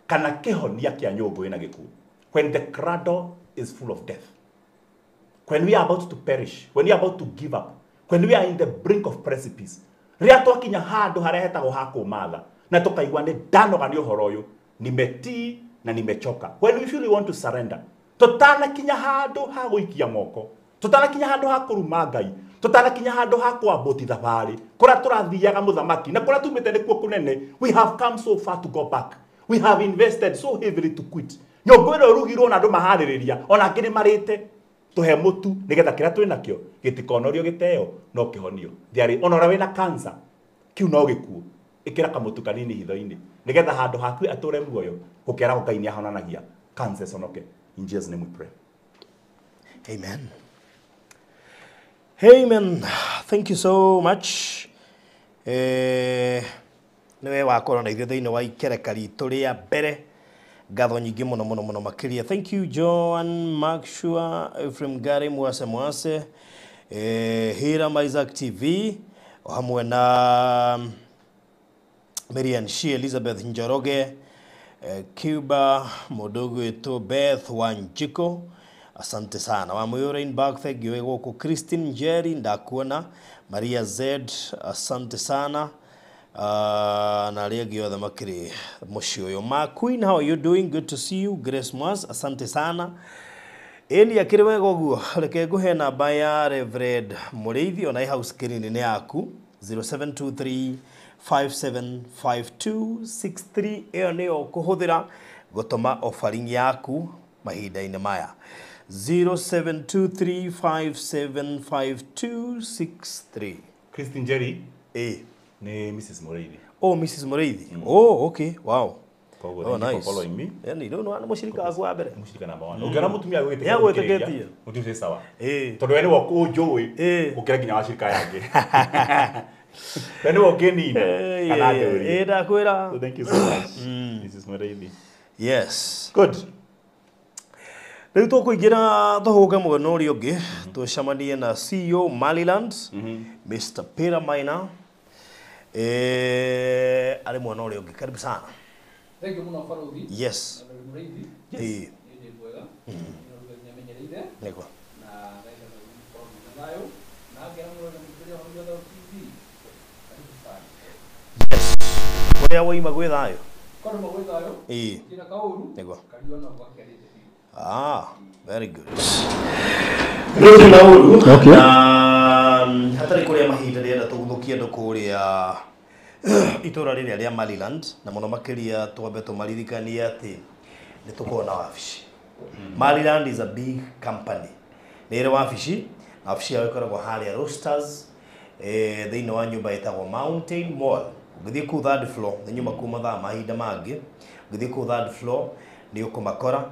kana kĩhonia kĩa nyũngũ ĩna gĩkuũ. When the cradle is full of death, when we are about to perish, when we are about to give up, when we are in the brink of precipice, rĩrĩa twakinya handũ harĩa hetagwo ha kũmatha na tũkaigua nĩ ndanoga nĩ ũhoro ũyũ nimetii na nimechoka, when we feel we want to surrender, tũtanakinya handũ ha gũikia moko, tũtanakinya handũ ha kũruma Ngai, tũtanakinya handũ ha kwambũti thabarĩ kũrĩa tũrathiaga mũthamaki na kũrĩa tumĩte nĩkuo kũnene. We have come so far to go back. We have invested so heavily to quit. Nyũngũ ĩno ĩrugirwo na andũ maharĩrĩria ona angĩ nĩ marĩte. Tũhe mũtu nĩgetha kĩrĩa twĩ nakĩo gĩtikonorio gĩteo no kĩhonio. Ona ũrĩa wĩna cancer Kiu no gĩkuũ. Ĩkĩra kamũtu kanini hitho-inĩ nĩgetha handũ haku atũre muoyo gũkĩra Ngai nĩ ahonanagia cancer conoke. In Jesus name we pray. Amen. Amen. Thank you so much. Nĩwe wakorwo na ithuĩ thĩinĩ wa ikereka ritũ rĩa mbere. Ngatho nyingĩ mũno mũno mũno makĩria. Thank you Joan Mark Shua, Ephraim Gary Mwase Mwase, Hiram Isaac TV, o hamwe na Marian Shi, Elizabeth Njoroge, Cuba mũndũ ũgwĩtwo Beth Wanjiko, asante sana. Wa Mũyũ Rainback, thank you gũkũ. Christine Njeri, ndakuona. Maria Z, asante sana. Na arĩa angĩ othe makĩrĩ mũciĩ ũyũ. Ma Queen, how are you doing? Good to see you. Grace Mwas, asante sana. Ĩni akĩrĩ wega ũguo. Reke ngũhe namba ya Reverend Mũrĩithi, ona ĩ hau screen-inĩ yaku, 0723 575263. Ĩyo nĩyo ũkũhũthĩra gũtũma offering yaku mahinda-inĩ maya. 0723575263. Christine Jerry Eh. ni Mrs. Mũrĩithi. Oh, Mrs. Mũrĩithi. Oh, okay. Wow. Koguo Oh, thank you for nice. following me. Yani rĩu nĩ mũcirika waku wa mbere. Mũcirika namba 1. Ũngĩona mũtumia agwĩtĩkĩtie, Nĩagwĩtĩkĩtie. mũtumia ũcio sawa. Eh. Tondũ we nĩwe ũnjũĩ gũkĩra nginya wacirika yangĩ. We nĩwe ũngĩnina kana ndũrie. Eh, ndakwĩra. So thank you so much, Mrs. Mũrĩithi. Yes. Good. Rĩu tũkũingĩra tũhũke mwena ũrĩa ũngĩ tũcemanie na CEO Maryland, Mr. Peter Maina. Arĩ mwena ũrĩa ũngĩ. Karibu sana. Thank you mũno Baruthi. Yes. Na Mũrĩithi. Ĩĩ. Nĩ ndĩ mwega. Nĩ nĩmenyereire. Nĩguo. Na ngaenda gũkorwo na thayũ. Na ngera mũno na mũthenya wa Mũthenya TV. Karibu sana. Yes. Kũrĩa woima gwĩ thayũ. Korwo ma gwĩ thayũ. Ĩĩ. Kĩna kaũru. Nĩguo. Kariũa no gakĩarĩte biũ. Ah, very good. Rĩu na ũru. Okay. Na hatarĩ kũrĩa mahinda ndĩrenda tũguthũkie andũ kũrĩa itũra rĩrĩa rĩa Maryland, na mũno makĩria twambe tũmaririkanie atĩ nĩ tũkoragwo na wabici. Maryland is a big company. Nĩ ĩrĩ wabici, na wabici yao ĩkoragwo harĩa Roasters, thĩinĩ wa nyũmba ĩtagwo Mountain Mall. Ũngĩthiĩ kũu third floor, nĩ nyuma kũu mathaa mahinda mangĩ, ũngĩthiĩ kũu third floor nĩ ũkũmakora,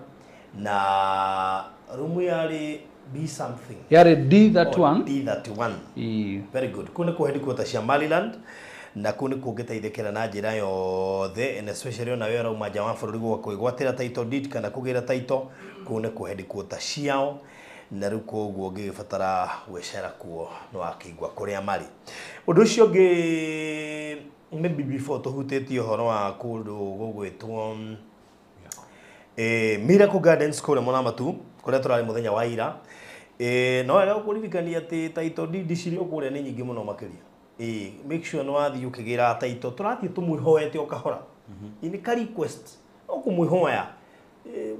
na rumu yarĩ B something. Yarĩ D31. Oh, D31. Ĩĩ. Very good. Kũu nĩkuo headquarters cia Maryland, na kũu nĩkuo ũngĩteithĩkĩra na njĩra yothe, and especially ona we ũrauma nja wa bũrũri gũka kwĩgwatĩra title deed kana kũgĩra title, kũu nĩkuo headquarters ciao, na rĩu koguo ũngĩgĩbatara gwĩcera kuo nĩ wakĩigua kũrĩa marĩ. Ũndũ ũcio ũngĩ, maybe before tũhutĩtie ũhoro wa kũndũ gũgwĩtwo Miracle Gardens kũrĩa Mũramatu, kũrĩa tũrarĩ mũthenya wa ira. No wega gũkũririkania atĩ title deed cirĩ o kũrĩa nĩ nyingĩ mũno makĩria. Make sure nĩ wathiĩ ũkĩgĩra title. Tũrathiĩ tũmwĩhoete o kahora. Nĩ ka request. No kũmwĩhoya.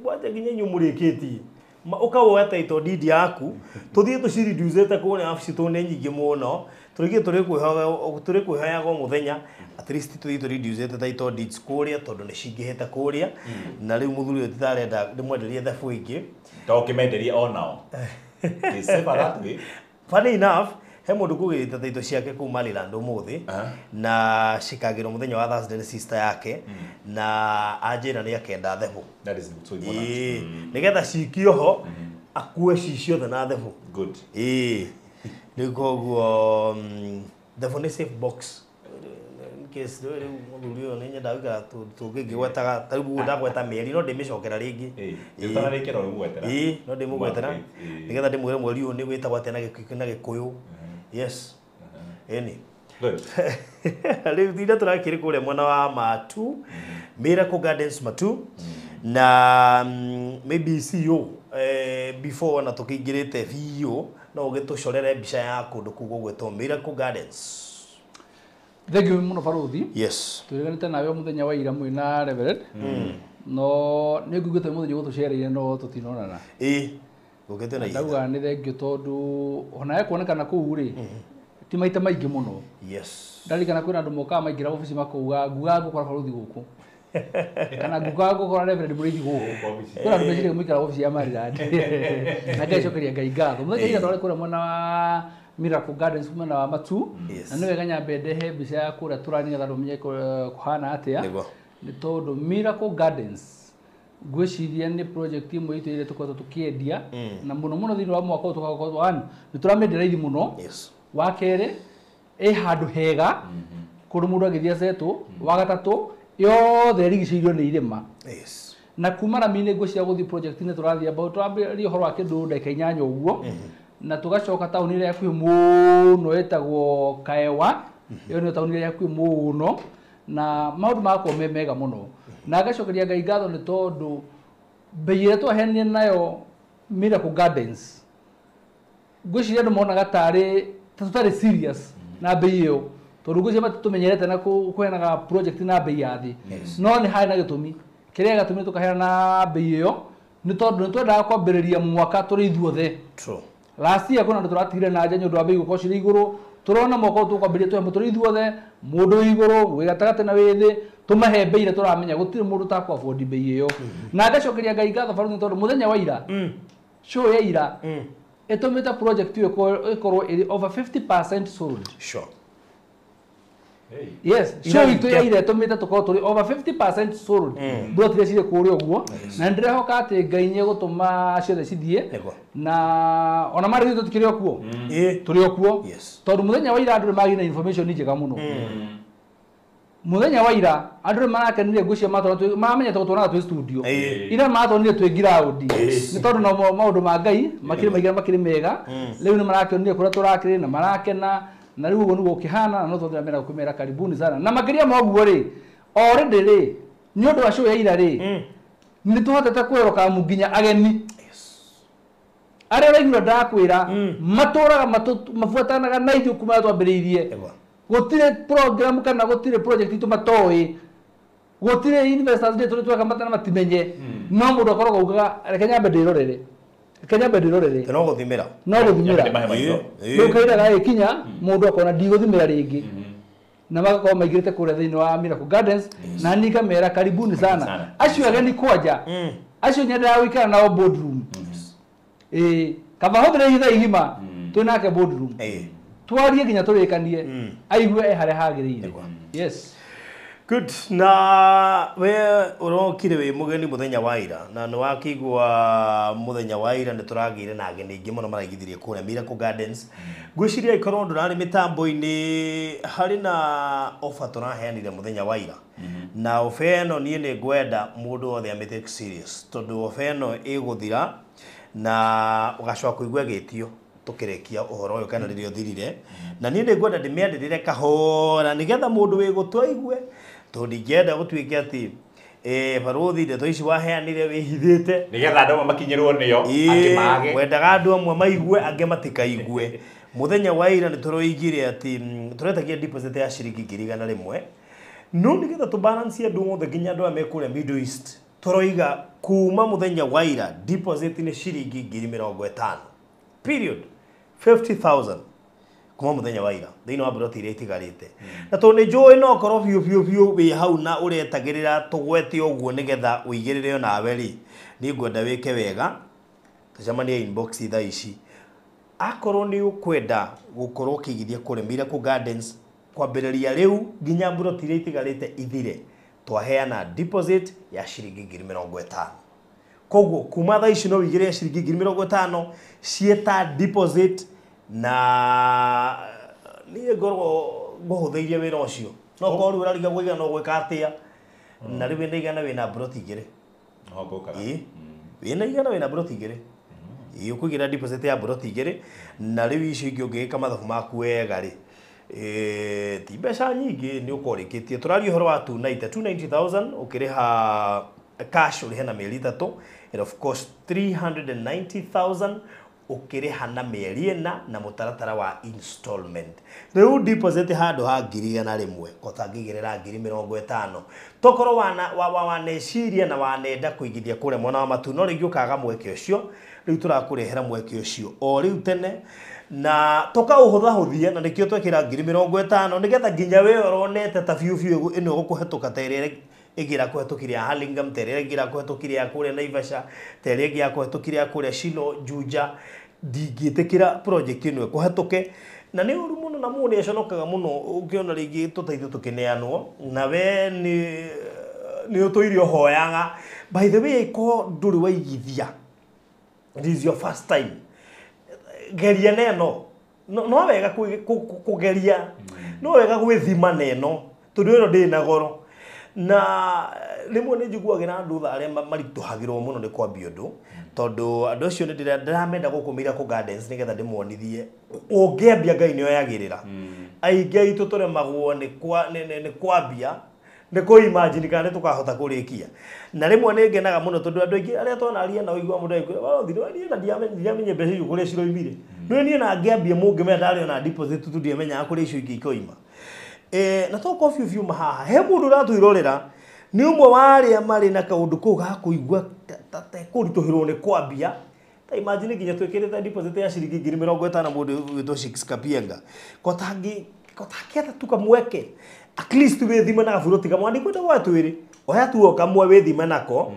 Gwanja nginya inyuĩ mũrĩkĩtie. Ũkawoya title deed yaku, tũthiĩ tũcireducĩte kũrĩa wabici tondũ nĩ nyingĩ mũno. Tũrĩkie tũrĩkwĩhoyaga o mũthenya, at least tũthiĩ tũreducĩte title deeds kũrĩa tondũ nĩ cingĩhĩte kũrĩa. Na rĩu mũthuri ũyũ titarenda ndĩmwenderie thabu ĩngĩ. To ũkĩmenderie onao. It's safer that way. Funny enough, he mũndũ kũgĩrĩte title ciake kũu Maryland ũmũthĩ, na cikagĩrwo mũthenya wa Thursday nĩ sister yake, na anjĩra nĩ akenda thebũ. That is so important. Ĩĩ, nĩgetha cikio ho akue ci ciothe na thebũ. Good. Ĩĩ, rĩu koguo thebũ nĩ safe box. In case rĩu mũthuri ũyũ nĩ nyendaga gũikara tũngĩngĩgwetaga, ta rĩu ũguo ndagweta mĩeri no ndĩmĩcokera rĩngĩ. Ĩĩ, ũtanarĩkia no ũmũgwetera. Ĩĩ, no ndĩmũgwetera nĩgetha ndĩmwĩre mweri ũyũ nĩ wĩtagwo atĩa na Gĩkũyũ. Yes. Ĩni. Good. Rĩu thinda tũrakĩrĩ kũrĩa mwena wa Matu, Miracle Gardens Matu, na maybe CEO before ona tũkĩingĩrĩte biũ no ũgĩtũcorere mbica ya kũndũ kũu gũgwĩtwo Miracle Gardens. Thank you mũno Baruthi. Yes. Tũriganĩte nawe mũthenya wa ira mwĩ na Reverend. No nĩ nguigĩte mũthenya gũtũcereire no tũtinonana. Ĩĩ. Gũkĩte na ihinda. Ndauga nĩ thank you tondũ ona we kuonekana kũu rĩ, ti maita maingĩ mũno. Yes. Ndarikana kwĩna andũ mokaga maingĩra obici makauga ngugaga ngũkora Baruthi gũkũ. Kana ngugaga ngũkora Reverend Mũrĩithi gũkũ. Kwĩna andũ meciria mũikara obici ya Maryland. Na ngaicokeria Ngai ngatho. Mũthenya ira twarĩ kũrĩa mwena wa Miracle Gardens mwena wa Matu. Yes. Na nĩ wega nyambe ndehe mbica ya kũrĩa tũrani nĩgetha andũ mamenye kũhana atĩa. Nĩguo. Nĩ tondũ Miracle Gardens ngwĩciria nĩ project ĩmwe itũ ĩrĩa tũkoretwo tũkĩendia na mũno mũno thĩinĩ wa mwaka ũyũ tũgakorwo one nĩ tũramĩendia raithi mũno. Yes. Wa kerĩ ĩ handũ hega kũndũ mũndũ agĩthiĩ acetwo. Wa gatatũ yothe ĩrigicĩirio nĩ irĩma. Yes. Na kuma rami-inĩ ngwĩciria gũthiĩ project-inĩ tũrathiĩ about twambĩrĩria ũhoro wa kĩndũ ndagĩka 8 ũguo na tũgacoka taũni ĩrĩa hakuhĩ mũno ĩtagwo Kaewa. Ĩyo nĩyo taũni ĩrĩa hakuhĩ mũno na maũndũ magakorwo me mega mũno. Na ngacokeria Ngai ngatho nĩ tondũ mbei ĩrĩa twaheanire nayo Miracle Gardens ngwĩciria andũ monaga tarĩ ta tũtarĩ serious na mbei ĩyo tondũ ngwĩciria matitũmenyerete na kũheanaga project na mbei ya thĩ. No nĩ harĩ na gĩtũmi kĩrĩa gĩatũmire tũkaheana na mbei ĩyo nĩ tondũ nĩ twendaga kwambĩrĩria mwaka tũrĩ ithuothe. True. Last year kwĩna andũ tũratigire na nja nĩ ũndũ wa mbei gũkorwo cirĩ igũrũ. Tũrona mwaka ũyũ tũkwambĩrĩria tũhe tũrĩ ithuothe mũndũ wĩ igũrũ wĩ gatagatĩ na wĩ thĩ tũmahe mbei ĩrĩa tũramenya gũtirĩ mũndũ ũtakũ afford mbei ĩyo. Na ngacokeria Ngai ngatho Barũthi nĩ tondũ mũthenya wa ira show ya ira ĩtũmĩte project ĩyo ĩkorwo ĩrĩ over 50% sold. Sure. Yes, show itũ ya ira ĩtũmĩte tũkorwo tũrĩ over 50% sold. Mburoti iria cirĩ kũrĩa ũguo na nĩndĩrehoka atĩ Ngai nĩegũtũma ciothe cithiĩ. Nĩguo. Na ona marĩ ithuĩ tũtikĩrĩ o kuo. Tũrĩ o kuo. Yes. Tondũ mũthenya wa ira andũ nĩmagĩire na information njega mũno. Mũthenya wa ira andũ nĩmarakenire ngwĩciria matona maramenya tondũ tuonaga twĩ studio. Ira matonire twĩ ground. Nĩ tondũ no maũndũ ma Ngai makĩrĩ maingĩ makĩrĩ mega. Rĩu nĩmarakĩonire kũrĩa tũrakĩrĩ na marakena na rĩu ũguo nĩguo ũkĩhana na no tũthiĩ na mbere kũmera karibuni sana. Na makĩria ma ũguo rĩ already rĩ nĩ ũndũ wa show ya ira rĩ nĩ tũhotete kwĩroka nginya ageni arĩa ũraigua ndakwĩra matũraga mabuatanaga na ithuĩ kuma twambĩrĩirie. Gũtirĩ program kana gũtirĩ project itũ matoĩ gũtirĩ investors day tũrĩ tweka matana matimenye no mũndũ akoragwo augaga reke nyambe ndĩrorere reke nyambe ndĩrorere No gũthimĩra. No gũthimĩra. Rĩu kahinda gagĩkinya mũndũ akona ndigũthimĩra rĩngĩ na magakorwo maingĩrĩte kũrĩa thĩinĩ wa Miracle Gardens na niĩ ngamera karibuni sana. Acio ageni kwanja acio nyendaga gũikara nao boardroom. Kaba hũthĩre ithaa igima twĩ nake boardroom twarie nginya tũrĩkanie aigue e harĩa hagĩrĩire. Yes. Good. Na we ũrokire wĩ mũgeni mũthenya wa ira na nĩ wakĩigua mũthenya wa ira nĩ tũragĩire na ageni aingĩ mũno maraigithirie kũrĩa Miracle Gardens. Ngwĩciria ikorwo ndũrarĩ mĩtambo-inĩ harĩ na offer tũraheanire mũthenya wa ira. Na offer ĩno niĩ nĩ ngwenda mũndũ wothe amĩtake serious tondũ offer ĩno ĩgũthira na ũgacoka kũigua gĩtio tũkĩrĩkia ũhoro ũyũ kana rĩrĩa ũthirire. Na niĩ nĩ ngwenda ndĩmĩanĩrĩre kahora nĩgetha mũndũ wĩ gũtũ aigue tondũ ndingĩenda gũtuĩke atĩ barũthi ndeto ici waheanire wĩhithĩte nĩgetha andũ amwe makinyĩrwo nĩyo angĩ mage. Wendaga andũ amwe maigue angĩ matikaigue. Mũthenya wa ira nĩ tũroigire atĩ tũretagia deposit ya ciringi 100,000 no nĩgetha tũ balance andũ othe nginya andũ arĩa me kũrĩa Middle East tũroiga kuma mũthenya wa ira deposit nĩ ciringi 50,000 period 50,000 kuma mũthenya wa ira thĩinĩ wa mburoti iria itigarĩte. Na tondũ nĩ njũĩ no korwo biũ biũ biũ wĩ hau na ũretagĩrĩra tũgwete ũguo nĩgetha ũigĩrĩre onawe rĩ niĩ ngwenda wĩke wega tũcemanie inbox thaa ici. Akorwo nĩ ũkwenda gũkorwo ũkĩigithia kũrĩa Miracle Gardens kwambĩrĩria rĩu nginya mburoti iria itigarĩte ithire twaheana deposit ya ciringi 50,000. Koguo kuma thaa ici no ũigĩrĩre ciringi 50,000 ciĩta deposit na niĩ ngorwo ngũhũthĩirie wĩra ũcio no korwo rĩu ũrariga gũiga no gwĩka atĩa na rĩu wĩna igana wĩna mburoti igĩrĩ. Wĩna igana wĩna mburoti igĩrĩ. Ũkũigĩra deposit ya mburoti igĩrĩ na rĩu icio ingĩ ũngĩgĩka mathabu maku wega rĩ ti mbeca nyingĩ nĩ ũkorwo ũrĩkĩtie. Tũraria ũhoro wa 290 290,000 ũkĩrĩha cash ũrĩhe na mĩeri 3 and of course 390,000 ũkĩrĩha na mĩeri 4 na mũtaratara wa installment. Rĩu deposit handũ ha 100,000 kotangĩigĩrĩra 50,000 tokorwo waneciria na wanenda kũigithia kũrĩa mwena wa Matu no rĩngĩ ũkaga mweke ũcio rĩu tũrakũrehera mweke ũcio o rĩu tene na tũkaũhũthahũthia na nĩkĩo twekĩra 50,000 nĩgetha nginya we ũronete ta biũ biũ ĩno ĩgũkũhetũka ta ĩrĩa ĩngĩ ĩrakũhetũkire ya Hurlingham ta ĩrĩa ĩngĩ ĩrakũhetũkire ya kũrĩa Naivasha ta ĩrĩa ĩngĩ yakũhetũkire ya kũrĩa Shilo Juja Ndingĩtĩkĩra project ĩno ĩkũhetũke na nĩ ũru mũno na mũndũ nĩ aconokaga mũno ũkĩona rĩngĩ tũteithio tũkĩneanwo na we nĩ ũtũire ũhoyaga. By the way, ko ndũrĩ waigithia, this is your first time, geria neno no wega kũgeria, no wega gwĩthima neno tondũ ĩno ndĩ na goro. Na rĩmwe nĩ njiguagĩra andũ tha arĩa maritũhagĩrwo mũno nĩ kwambia ũndũ tondũ andũ acio nĩ ndĩramenda gũkũ Miracle Gardens nĩgetha ndĩmonithie ũngĩambia Ngai nĩ oyagĩrĩra. Aingĩ aitũ tũremagwo nĩ kwambia, nĩ kũ imagine kana nĩ tũkahota kũrĩkia. Na rĩmwe nĩ ngenaga mũno tondũ andũ aingĩ arĩa twanaria nao igua mũndũ agĩkwĩra warothi niĩ na ndiamenye mbeca icio kũrĩa ciroimire. Nĩ niĩ na ngĩambia mũngĩmenya ndarĩ ona deposit tu ndiamenyaga kũrĩa icio ingĩ ikoima. Na tokorwo biũ biũ haha he mũndũ ũratwĩrorera nĩ ũmwe wa arĩa marĩ na kaũndũ kau ga kũigua ta kũritũhĩrwo nĩ kwambia. Ta imagine nginya twĩkĩrĩte deposit ya ciringi 50,000 mũndũ wĩtwo Six Kapienga kotangĩetha tu kamweke at least wĩthime na gaburoti kamwe ndikwenda gwa twĩrĩ oya tu o kamwe wĩthime nako.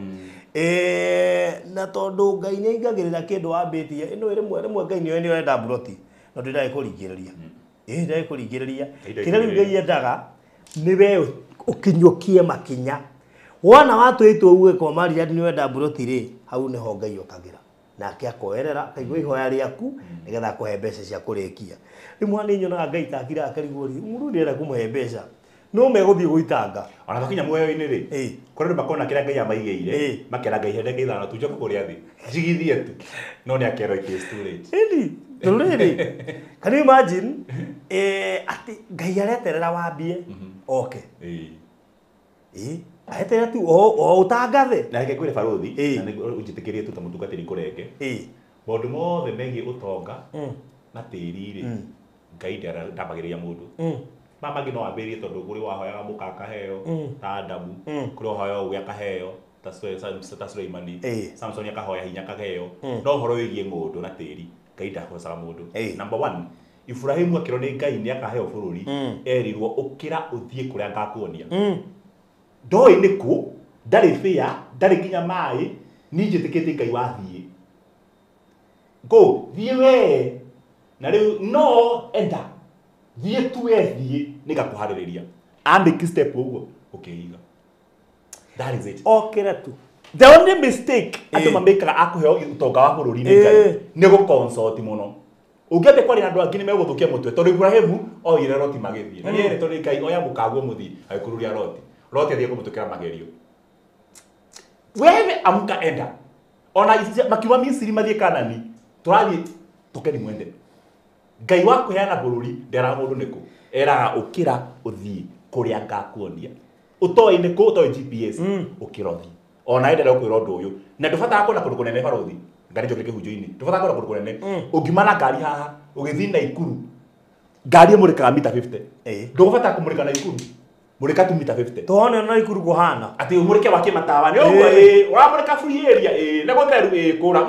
Na tondũ Ngai nĩ aingagĩrĩra kĩndũ wambĩtie ĩno rĩmwe Ngai nĩ ũrenda buroti no ndĩragĩ kũringĩrĩria. Ndĩragĩ kũringĩrĩria kĩrĩa rĩu Ngai endaga nĩ we ũkinyũkie makinya. Wona watwĩtwo uge kwa Maria nĩ wenda buroti rĩ, hau nĩho Ngai okagĩra nake akoerera akaigua ihoya rĩaku nĩgetha akũhe mbeca cia kũrĩkia. Rĩmwe nĩ nyonaga Ngai takira akarigwo rĩ mũndũ ndĩrenda kũmũhe mbeca no megũthiĩ gũitanga. Ona makinya muoyo-inĩ rĩ, kũrĩ andũ makona kĩrĩa Ngai amaigĩire makera Ngai hende ithano tu njoke kũrĩa thĩ njigithie tu no nĩ akerwo it is too late. Ĩni rĩrĩ, can you imagine atĩ Ngai areterera wambie oke areterera tu o ũtangathe. Na reke ngwĩre barothi na ũnjĩtĩkĩrie tu ta mũtungatĩri ngũrenge maũndũ mothe megiĩ ũtonga na tĩri rĩ Ngai ndambagĩrĩria mũndũ. Mama ngino wambĩrĩrie tondũ kũrĩ wahoyaga mũka akaheo ta Adamu, kũrĩ wahoyaga ũgĩ akaheo ta Suleimani, Samsoni akahoya hinya akaheo. No ũhoro wĩgiĩ ng'ũndũ na tĩri Ngai ndahocaga mũndũ. Number 1, Ibrahimu akĩrwo nĩ Ngai nĩ akaheo bũrũri, erirwo ũkĩra ũthiĩ kũrĩa ngakuonia. Ndoĩ nĩ kũ, ndarĩ bĩa, ndarĩ nginya maĩ, niĩ njĩtĩkĩtie Ngai wathiĩ. Go, thiĩ we. Na rĩu no enda thiĩ tu we thiĩ nĩngakũharĩrĩria. Amake step ũguo ũkĩiga. That is it. Okĩra tu. The only mistake andũ mamĩkaga akũheo ũtonga wa bũrũri nĩ Ngai nĩ gũconsult mũno. Ũngĩambia kwaria na andũ angĩ nĩ megũthũkia mũtwe tondũ Ibrahimu oire Loti magĩthiĩ. Na nĩerĩtwo nĩ Ngai oya mũkaguo mũthiĩ agĩkururia Loti. Loti athiĩ kũmũtũkĩra magerio. Wewe amka enda. Ona makiuma Misiri mathiĩ Kanani tũrathiĩ tũkeni mwende. Ngai wa kũheana bũrũri nderaga mũndũ nĩkũ, eraga ũkĩra ũthiĩ kũrĩa ngakuonia. Ũtoĩ nĩkũ, ũtoĩ GPS, ũkĩra ũthiĩ. Ona endelea kwĩra ũndũ ũyũ. Na ndũbataraga kuona kũndũ kũnene barothi. Ngari njoke kĩhunjio-inĩ. Ndũbataraga kuona kũndũ kũnene. Ũngiuma na ngari haha ũgĩthiĩ Naikuru, ngari ĩmũrĩkaga mita 50. Ndũgũbatara kũmũrĩka Naikuru, mũrĩka tu mita 50. Tuone Naikuru kũhana. Atĩ ũmũrĩke wakie matawa nĩ ũguo ĩ, ũramũrĩka free area ĩ, nĩ gũtheru ĩ, kũra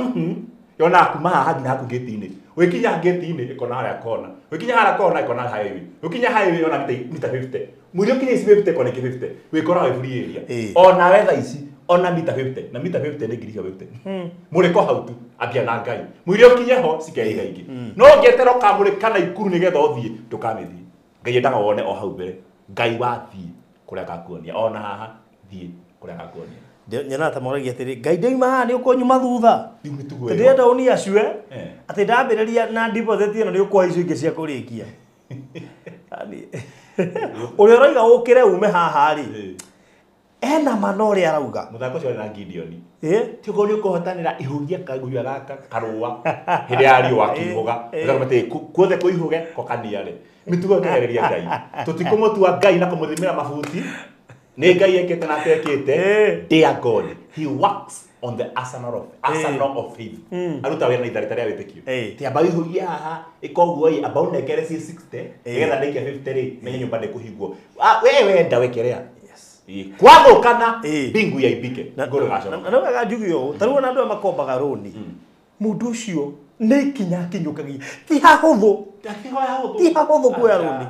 yonaga kuma haha nginya haku gate-inĩ. Ũgĩkinya gate-inĩ ĩkona harĩa kona. Ũgĩkinya harĩa kona ĩkona highway. Ũgĩkinya highway yona mita 50. Mũirio ũkinya ici 50 ĩkona ĩngĩ 50. Wĩkoraga wĩ free area. Ona we thaa ici ona mita 50 na mita 50 nĩ ngiri cia 50. Mũrĩko hau tu ambia na Ngai. Mũirio ũkinye ho cikeiga ingĩ. No ũngĩeterera ũkamũrĩka Naikuru nĩgetha ũthiĩ ndũkamĩthiĩ. Ngai endaga wone o hau mbere. Ngai wathiĩ kũrĩa agakuonia. Ona haha thiĩ kũrĩa agakuonia. Nyonaga ta moragia atĩrĩ Ngai ndauma haha nĩ ũkũnyuma thutha. Rĩu mĩtugo ĩyo. Ndĩrenda ũniacue atĩ ndambĩrĩria na deposit ĩno nĩ ũkũhe icio ingĩ cia kũrĩkia. Yaani ũrĩa ũroiga ũkĩre ume haha rĩ ena ma na ũrĩa arauga. Mũthako ũcio warĩ na Gideon. Ti ũguo nĩ ũkũhotanĩra ihugia kaguya gaka karũa hĩndĩ ya riũa kĩihũga. Ũgaga kuothe kũihũge kokaniare. Mĩtugo ĩkehereria Ngai. Tũtikũmũtua Ngai na kũmũthimĩra mabuti. Nĩ Ngai ekĩte na atekĩte. Dear God, he works on the arsenal of faith. Aruta wĩra na itharĩta rĩa wĩtĩkio. Ti amba ũihũgie haha ĩka ũguo ĩ, amba ũnengere ciĩ 60 nĩgetha ndaikia 50 rĩ menye nyũmba ndĩkũhingwo. We wenda wekerea. Kwathũkana mbingu yaibike. Ngũrũ ĩgacoka. Na wega njuge ũũ, ta rĩu ona andũ aya makombaga rũni, mũndũ ũcio nĩ ikinya akinyũkagia. Ti hahũthũ. Ti hahũthũ kuoya rũni.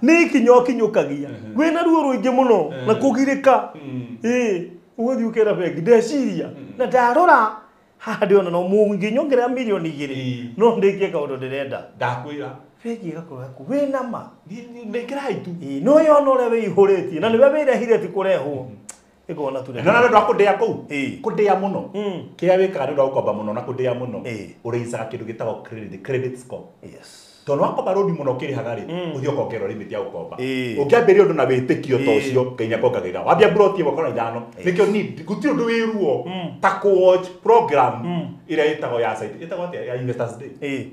Nĩ ikinya ũkinyũkagia. Wĩna ruo rũingĩ mũno na kũgirĩka. Ũgathiĩ ũkera bengi ndeciria na ndarora Haha ndĩona no mũngĩnyongerera milioni 2 no ndĩkie kaũndũ ndĩrenda. Ndakwĩra. Bengi ĩgakorwo yaku wĩna ma. Nĩkĩra itu. No yona ũrĩa wĩihũrĩtie na nĩwe wĩrehire ti kũrehwo. Ĩkona tu. Na nĩ ũndũ wa kũndĩa kũu. Kũndĩa mũno. Kĩrĩa wĩkaga nĩ ũndũ wa gũkomba mũno na kũndĩa mũno. Ũraicaga kĩndũ gĩtagwo credit score. Yes. Tondũ wakomba rũni mũno ũkĩrĩhaga rĩ, ũthiĩ ũkongererwo limit ya gũkomba. Ũngĩambĩrĩria ũndũ na wĩtĩkio ta ũcio, Ngai nĩakuongagĩrĩra. Wambia mburoti ĩmwe kona 5. Nĩkĩo need gũtirĩ ũndũ wĩ ruo ta kũ-watch program ĩrĩa ĩtagwo ya site, ĩtagwo atĩa ya Investors Day.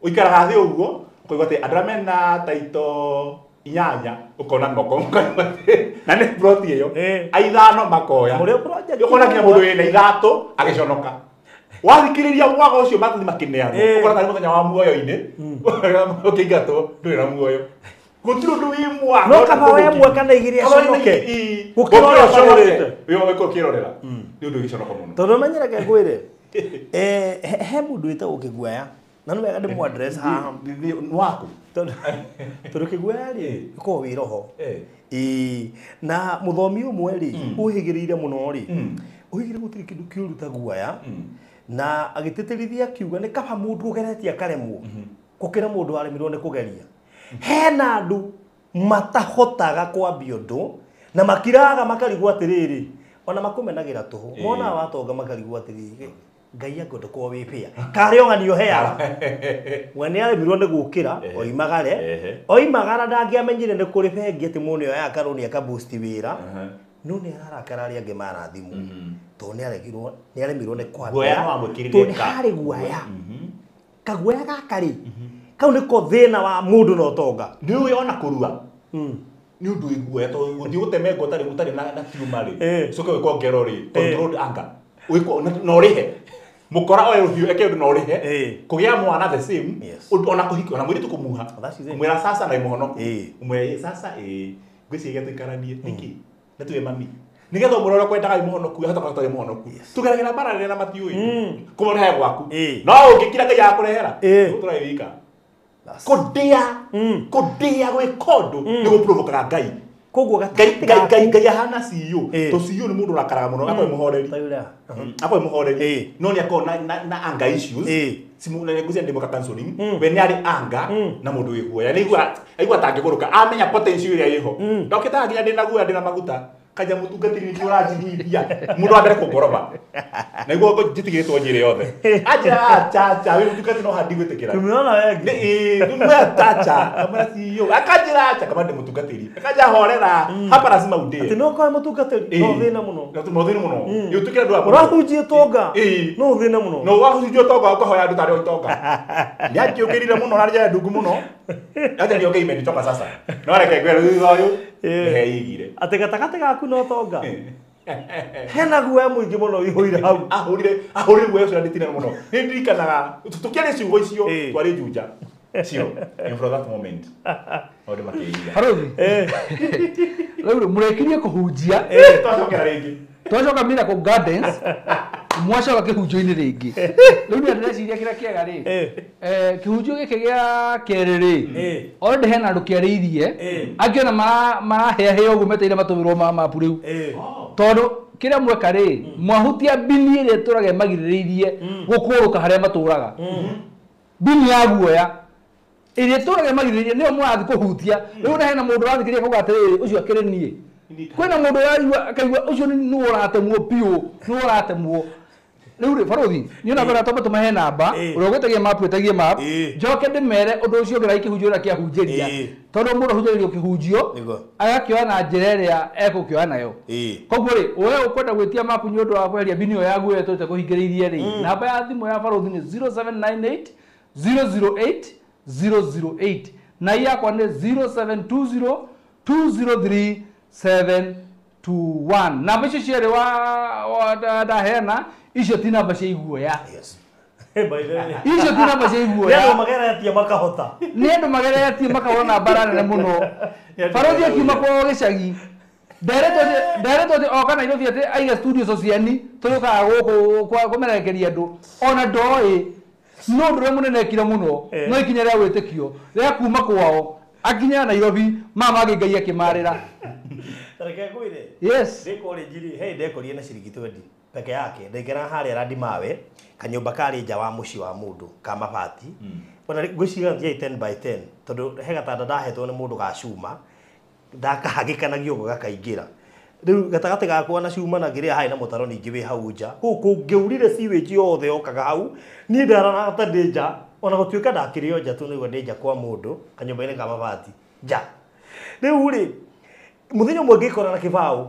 Ũikaraga thĩ ũguo, ũkaigua atĩ andũ arĩa mena taito 8 ũkona moko na nĩ mburoti ĩyo aithano makoya. Ũkona nginya mũndũ wĩna 3 agĩconoka. Wathikĩrĩria mwago ũcio mathiĩ makĩneanwo ũkona tarĩ mũthenya wa muoyo-inĩ ũkĩingatwo ndũrĩ na muoyo. Gũtirĩ ũndũ wĩ mwago. No kaba we ĩmwe kana 2 aconoke. Gũkĩra ũrĩa ũconorete. Wĩ ũkĩrorera. Nĩ ũndũ gĩconoko mũno. Tondũ menyereke ngwĩre. He mũndũ wĩtagwo Kĩguoya. Na nĩ wega ndĩmũ address haha. Nĩ waku. Tondũ Kĩguoya rĩ, ĩkoragwo wĩ roho. Na mũthomi ũmwe rĩ, ũhĩgĩrĩire mũno rĩ, ũhĩgĩrĩire gũtirĩ kĩndũ kĩũru ta guoya. Na agĩtĩtĩrithia akiuga nĩ kaba mũndũ ũgeretie akaremwo gũkĩra mũndũ waremirwo nĩ kũgeria. Hena andũ matahotaga kwambia ũndũ na makiraga makarigwo atĩrĩrĩ, ona makũmenagĩra tũhũ. Monaga watonga makarigwo atĩrĩrĩ, Ngai angĩenda korwo wĩ fair. Karĩ o ng'ani ũheaga. We nĩ aremirwo nĩ gũkĩra oimagare. Oimagara ndangĩamenyire nĩ kũrĩ bengi atĩ mũndũ nĩoyaga karũni akaboost wĩra. No nĩ ararakara arĩa angĩ marathimwo. Tondũ nĩ aremirwo nĩ kwambia. Tondũ harĩ guoya. Kaguoya gaka rĩ, kau nĩko thĩna wa mũndũ na ũtonga. Nĩ ũĩ ona kũrua. Nĩ ũndũ wĩ guoya tondũ gũthiĩ gũtemengo ũtarĩ na tiuma rĩ, ũcoke wĩkwo ngero rĩ, controlled anger. Wĩkwo na ũrĩhe. Mũkora oe rũhiũ eke ũndũ na ũrĩhe. Kũgĩa mwana the same, ona kũhika ona mũirĩtu kũmuha. Kũmwĩra sasa na mũhonoku. Ũmwĩre sasa ngwĩciria tũikaranie nĩkĩ? Na tuwe mami. Nĩgetha ũmũrore ũrĩa kwendaga wĩ mũhonoku, ahota gũkorwo atarĩ mũhonoku. Tũgeragĩra mbara nene na matiũĩ. Kũmũrehe gwaku. No ũngĩkira Ngai agakũrehera, ũgũtũra wĩ wika. Kũndĩa, kũndĩa gwĩka ũndũ nĩ gũprovokaga Ngai. Koguo Ngai ahana CEO. To CEO nĩ mũndũ ũrakaraga mũno, akorwo mũhoreri. Akorwo mũhoreri. No nĩ akorwo na anger issues. Ngwĩciria ndĩmwĩka counseling. We nĩ arĩ anger na mũndũ wĩ guoya. Nĩ aigua atangĩgũrũka. Amenya potential ĩrĩa ĩho. Ndokĩtaga nginya ndĩna guoya ndĩna maguta. Kanya mũtungatĩri nĩ ũranjiguithia. Mũndũ wa mbere kũngoroba. Na niguo njĩtigĩrĩtwo njĩra yothe. Anjĩra acha wĩ mũtungatĩri no handi gwĩtĩkĩra. Tũmĩona wengi. Nĩ acha. Kamwĩra CEO. Akanjĩra acha kama ndĩ mũtungatĩri. Akanja horera. Hapa lazima undĩe. Atĩ no ũkorwo mũtungatĩri no thĩna mũno. No thĩna mũno. Ĩ ũtuĩkĩre andũ a mũno. Ũrahunjia ũtonga. No thĩna mũno. No wahunjia ũtonga ũkahoya andũ tarĩ o itonga. Nĩ anjĩũkĩrire mũno na nĩ ndungu mũno. Acha nioke imenichoka sasa. No reke ngwĩre thutha ũyũ. Nĩheigire. Atĩ gatagatĩ gaku na ũtonga. Hena guoya mũingĩ mũno ũihũire hau. Ahũrire guoya ũcio na ndĩtine mũno. Nĩ ndirikanaga tũkĩaria ciugo icio twarĩ Juja. Cio. And from that moment maũndũ makĩiga. Harothi. Rĩu mũrekirie kũhunjia. Twacokera rĩngĩ. Twacoka Miracle Gardens. Mwacoka kĩhunjio-inĩ rĩngĩ. Rĩu nĩ ndĩreciria kĩrĩa kĩega rĩ. Kĩhunjio gĩkĩ gĩa kerĩ rĩ. Already hena andũ kĩarĩirie. Angĩ ona marahĩahĩa ũguo metereire matũmĩrwo ma mapu rĩu. Tondũ kĩrĩa mweka rĩ, mwahutia mbini ĩrĩa ĩtũraga ĩmagirĩrĩirie gũkũrũka harĩa matũraga. Mbini ya guoya ĩrĩa ĩtũraga ĩmagirĩrĩirie nĩyo mũrathiĩ kũhutia. Rĩu na hena mũndũ ũrathikĩrĩria akauga atĩrĩrĩ, ũcio akĩrĩ niĩ. Kwĩna mũndũ ũraigua akaigua ũcio nĩwe ũratemwo biũ, nĩwe ũratemwo. Rĩu rĩ barothi, niĩ ona mbere twambe tũmahe namba, ũrĩa ũgwĩtagia map wĩtagie map, njoke ndĩmere ũndũ ũcio ũngĩ kĩhunjio ũrĩa kĩahunjĩria. Tondũ mũndũ ahunjagĩrio kĩhunjio, agakĩoya na njĩra ĩrĩa egũkĩoya nayo. Koguo rĩ, we ũkwenda gwĩtia map nĩ ũndũ wa kweheria mbini ĩyo ya guoya tũrĩte kũhingĩrĩirie rĩ, namba ya thimũ ya barothi nĩ 0798 008 008 na yakwa nĩ 0720 203 721. Namba icio cierĩ wa ndaheana icio ti namba cia iguoya. Icio ti namba cia iguoya. Nĩ andũ mageretie makahota. Nĩ andũ mageretie makahota mbara nene mũno. Barothi akiuma kwao gĩcagi. Nderetwo atĩ oka Nairobi atĩ aige studio Sociani tũrĩũkaga gũkũ kũmerekeria andũ. Ona ndoĩ no ũndũ ũrĩa mũnene ekire mũno no ikinya rĩa wĩtĩkio rĩa kuma kwao akinya Nairobi mama angĩ Ngai akĩmarĩra. Reke ngwĩre. Yes. Ndĩ college rĩ, he ndekorire na ciringi 20 peke yake ndaikaraga harĩa Randimawe kanyũmba karĩ nja wa mũciĩ wa mũndũ ka mabati. Ona ngwĩciria ndiarĩ 10 by 10 tondũ he gatanda ndahetwo nĩ mũndũ ga cuma ndakahagĩkanagia ũguo gakaingĩra. Rĩu gatagatĩ gakwa na cuma na ngĩrĩa harĩ na mũtaro ningĩ wĩ hau nja. Kũu kũngĩurire sewage yothe yokaga hau niĩ ndararaga ta ndĩ nja ona gũtuĩka ndakĩrĩ o nja tu nĩguo ndĩ nja kwa mũndũ kanyũmba-inĩ ka mabati nja. Rĩu rĩ mũthenya ũmwe ngĩkora na kĩbaũ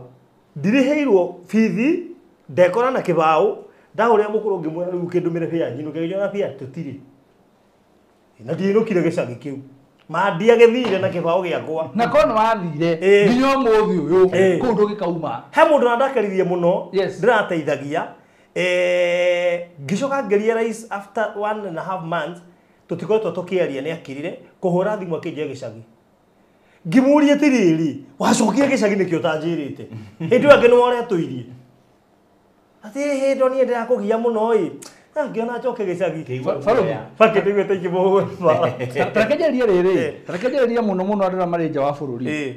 ndirĩhĩirwo bithi ndekora na kĩbaũ ndahũrĩra mũkũrũ ngĩmwĩra rĩu kĩndũmĩre bĩa nyinũke ngĩona bĩa tũtirĩ na ndiinũkire gĩcagi kĩu mandiagĩthire na kĩbaũ gĩakwa na kono wathire nginya ũmũthĩ ũyũ kũu ndũgĩkauma he mũndũ na ndakeririe mũno ndĩrateithagia ngĩcoka ngĩrealize after 1.5 months tũtikoretwo tũkĩaria nĩ akirire kũhũra thimũ akĩnjia gĩcagi ngĩmũria atĩrĩrĩ wacokire gĩcagi nĩkĩ ũtanjĩrĩte hĩndĩ ĩyo angĩ nĩwe ũretũirie atĩ hĩndĩ niĩ ndĩrakũgia mũno ĩ ngĩona njoke gĩcagi bakĩndĩguĩte ingĩmũhũra tarekejeria rĩrĩ tarekejeria mũno mũno andũ arĩa marĩ nja wa bũrũri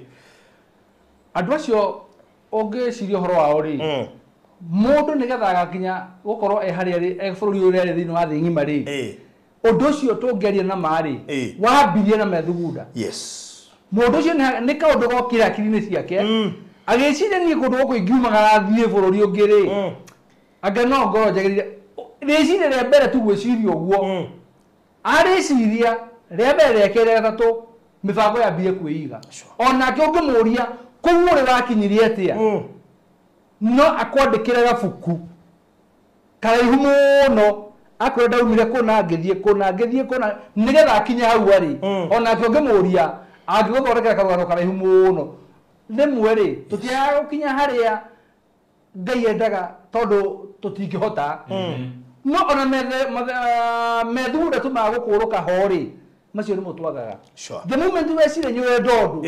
andũ acio ũngĩciria ũhoro wao rĩ mũndũ nĩgetha agakinya gũkorwo e harĩa arĩ e bũrũri ũrĩa arĩ thĩinĩ wa thĩ ng'ima rĩ ũndũ ũcio tũngĩaria na ma rĩ wambirie na methugunda. Yes. Mũndũ ũcio nĩ kaũndũ gokire hakiri-inĩ ciake agĩciria niĩ kũndũ gũkũ ingiumagara thiĩ bũrũri ũngĩ rĩ anga no ngoro njagĩrĩire rĩciria rĩa mbere tu gwĩciria ũguo arĩciria rĩa mbere rĩa kerĩ rĩa gatatũ mĩbango yambie kwĩiga onake ũngĩmũria kũu ũrĩ wakinyirie atĩa no akwandĩkĩre gabuku karaihu mũno akwĩra ndaumire kũna ngĩthiĩ kũna ngĩthiĩ kũna nĩgetha akinye hau arĩ onake ũngĩmũria angĩgũthondekera karũgano karaihu mũno rĩmwe rĩ tũtiagaga gũkinya harĩa Ngai endaga tondũ tũtingĩhota no ona methugunda tũmaga gũkũrũka ho rĩ macio nĩmo twagaga. The moment weciria nĩ ũrenda ũndũ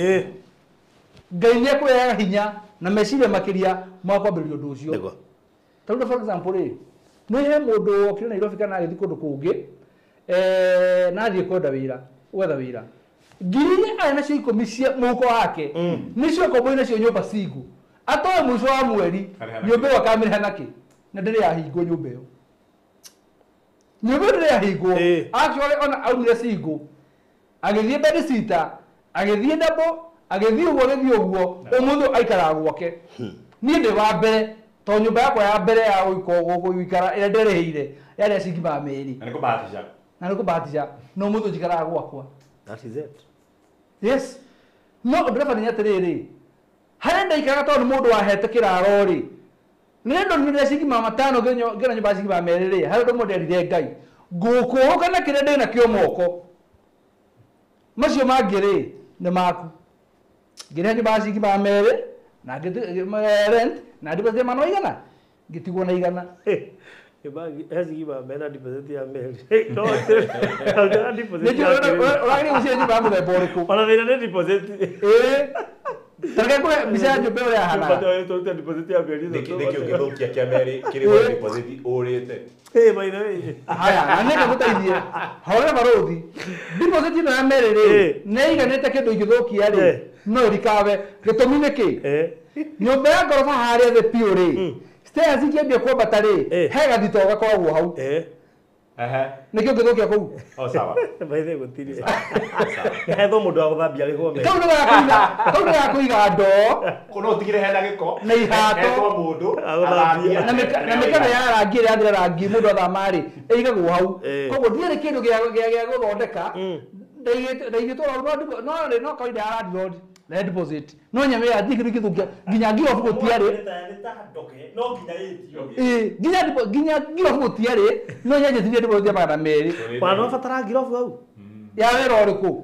Ngai nĩ ekũrehaga hinya na meciria makĩria ma kwambĩrĩria ũndũ ũcio. Tarĩu for example rĩ nĩ he mũndũ wokire Nairobi kana agĩthiĩ kũndũ kũngĩ na athiĩ kwenda wĩra gwetha wĩra ngiri iria arĩ nacio ikũmi cia mũhuko wake nĩcio akomboire nacio nyũmba cingu atoe mũico wa mweri nyũmba ĩyo akamĩrĩha nakĩ na ndĩrĩ yahingwo nyũmba ĩyo nyũmba ĩyo ndĩrĩ yahingwo actually ona aumire cingu agĩthiĩ bedsitter agĩthiĩ double agĩthiĩ ũguo agĩthiĩ ũguo ũmũthĩ aikaraga gwake. Niĩ ndĩ wa mbere tondũ nyũmba yakwa ya mbere ya gũikara ĩrĩa nderĩhĩire yarĩ ya ciringi magana merĩ na nĩ kũbahatisha na nĩ kũbahatisha no ũmũthĩ njikaraga gwakwa. That is it. Yes. No ũndũ nĩ atĩrĩrĩ harĩa ndaikaraga tondũ nĩ mũndũ wahete kĩraro rĩ nĩ ndonire ciringi magana matano ngĩona nyũmba ya ciringi magana merĩ rĩ harĩ ũndũ ũmwe nderire Ngai ngũkũrũka na kĩrĩa ndĩ nakĩo moko macio mangĩ rĩ nĩ maku ngĩrĩha nyũmba ya ciringi magana merĩ na rent na deposit magana igana ngĩtigwo na igana. Ũragĩria gũciria nyũmba ya mũthemba ũrĩkũ ona thĩna nĩ deposit tareke ngũhe mbica ya nyũmba ĩyo yahanaga nĩkĩ ũngĩthũkia kĩa merĩ kĩrĩ deposit ũrĩte. Haya na nĩngagũteithie horera barũthi deposit ĩno ya merĩ rĩ nĩ ĩiganĩte kĩndũ ingĩthũkia rĩ no ĩrikawe gĩtũmi nĩ kĩ nyũmba ya ngoroba harĩa thĩ piũ rĩ stairs ikĩambia kwambata rĩ he gathito gakoragwo hau nĩkĩ ũngĩthũkia kũu sawa gũtirĩ hetwo mũndũ wa gũthambia gĩkombe kau nĩ gakũiga ndoo no ũtigire hena gĩko na ihato mũndũ na mĩkebe ya rangi ĩrĩa yathira rangi mũndũ athama rĩ ĩigagwo hau koguo ndiarĩ kĩndũ gĩa gũthondeka ndaigĩtwo no rĩ no kawaida ya landlord na deposit no nyamũ ya ndirĩ kĩndũ ingĩthũkia nginya ngirobu gũtiarĩ nginya ngirobu gũtiarĩ no nyanjĩtirie deposit ya magana merĩ ona no batara ngirobu hau ya wĩra ũrĩkũ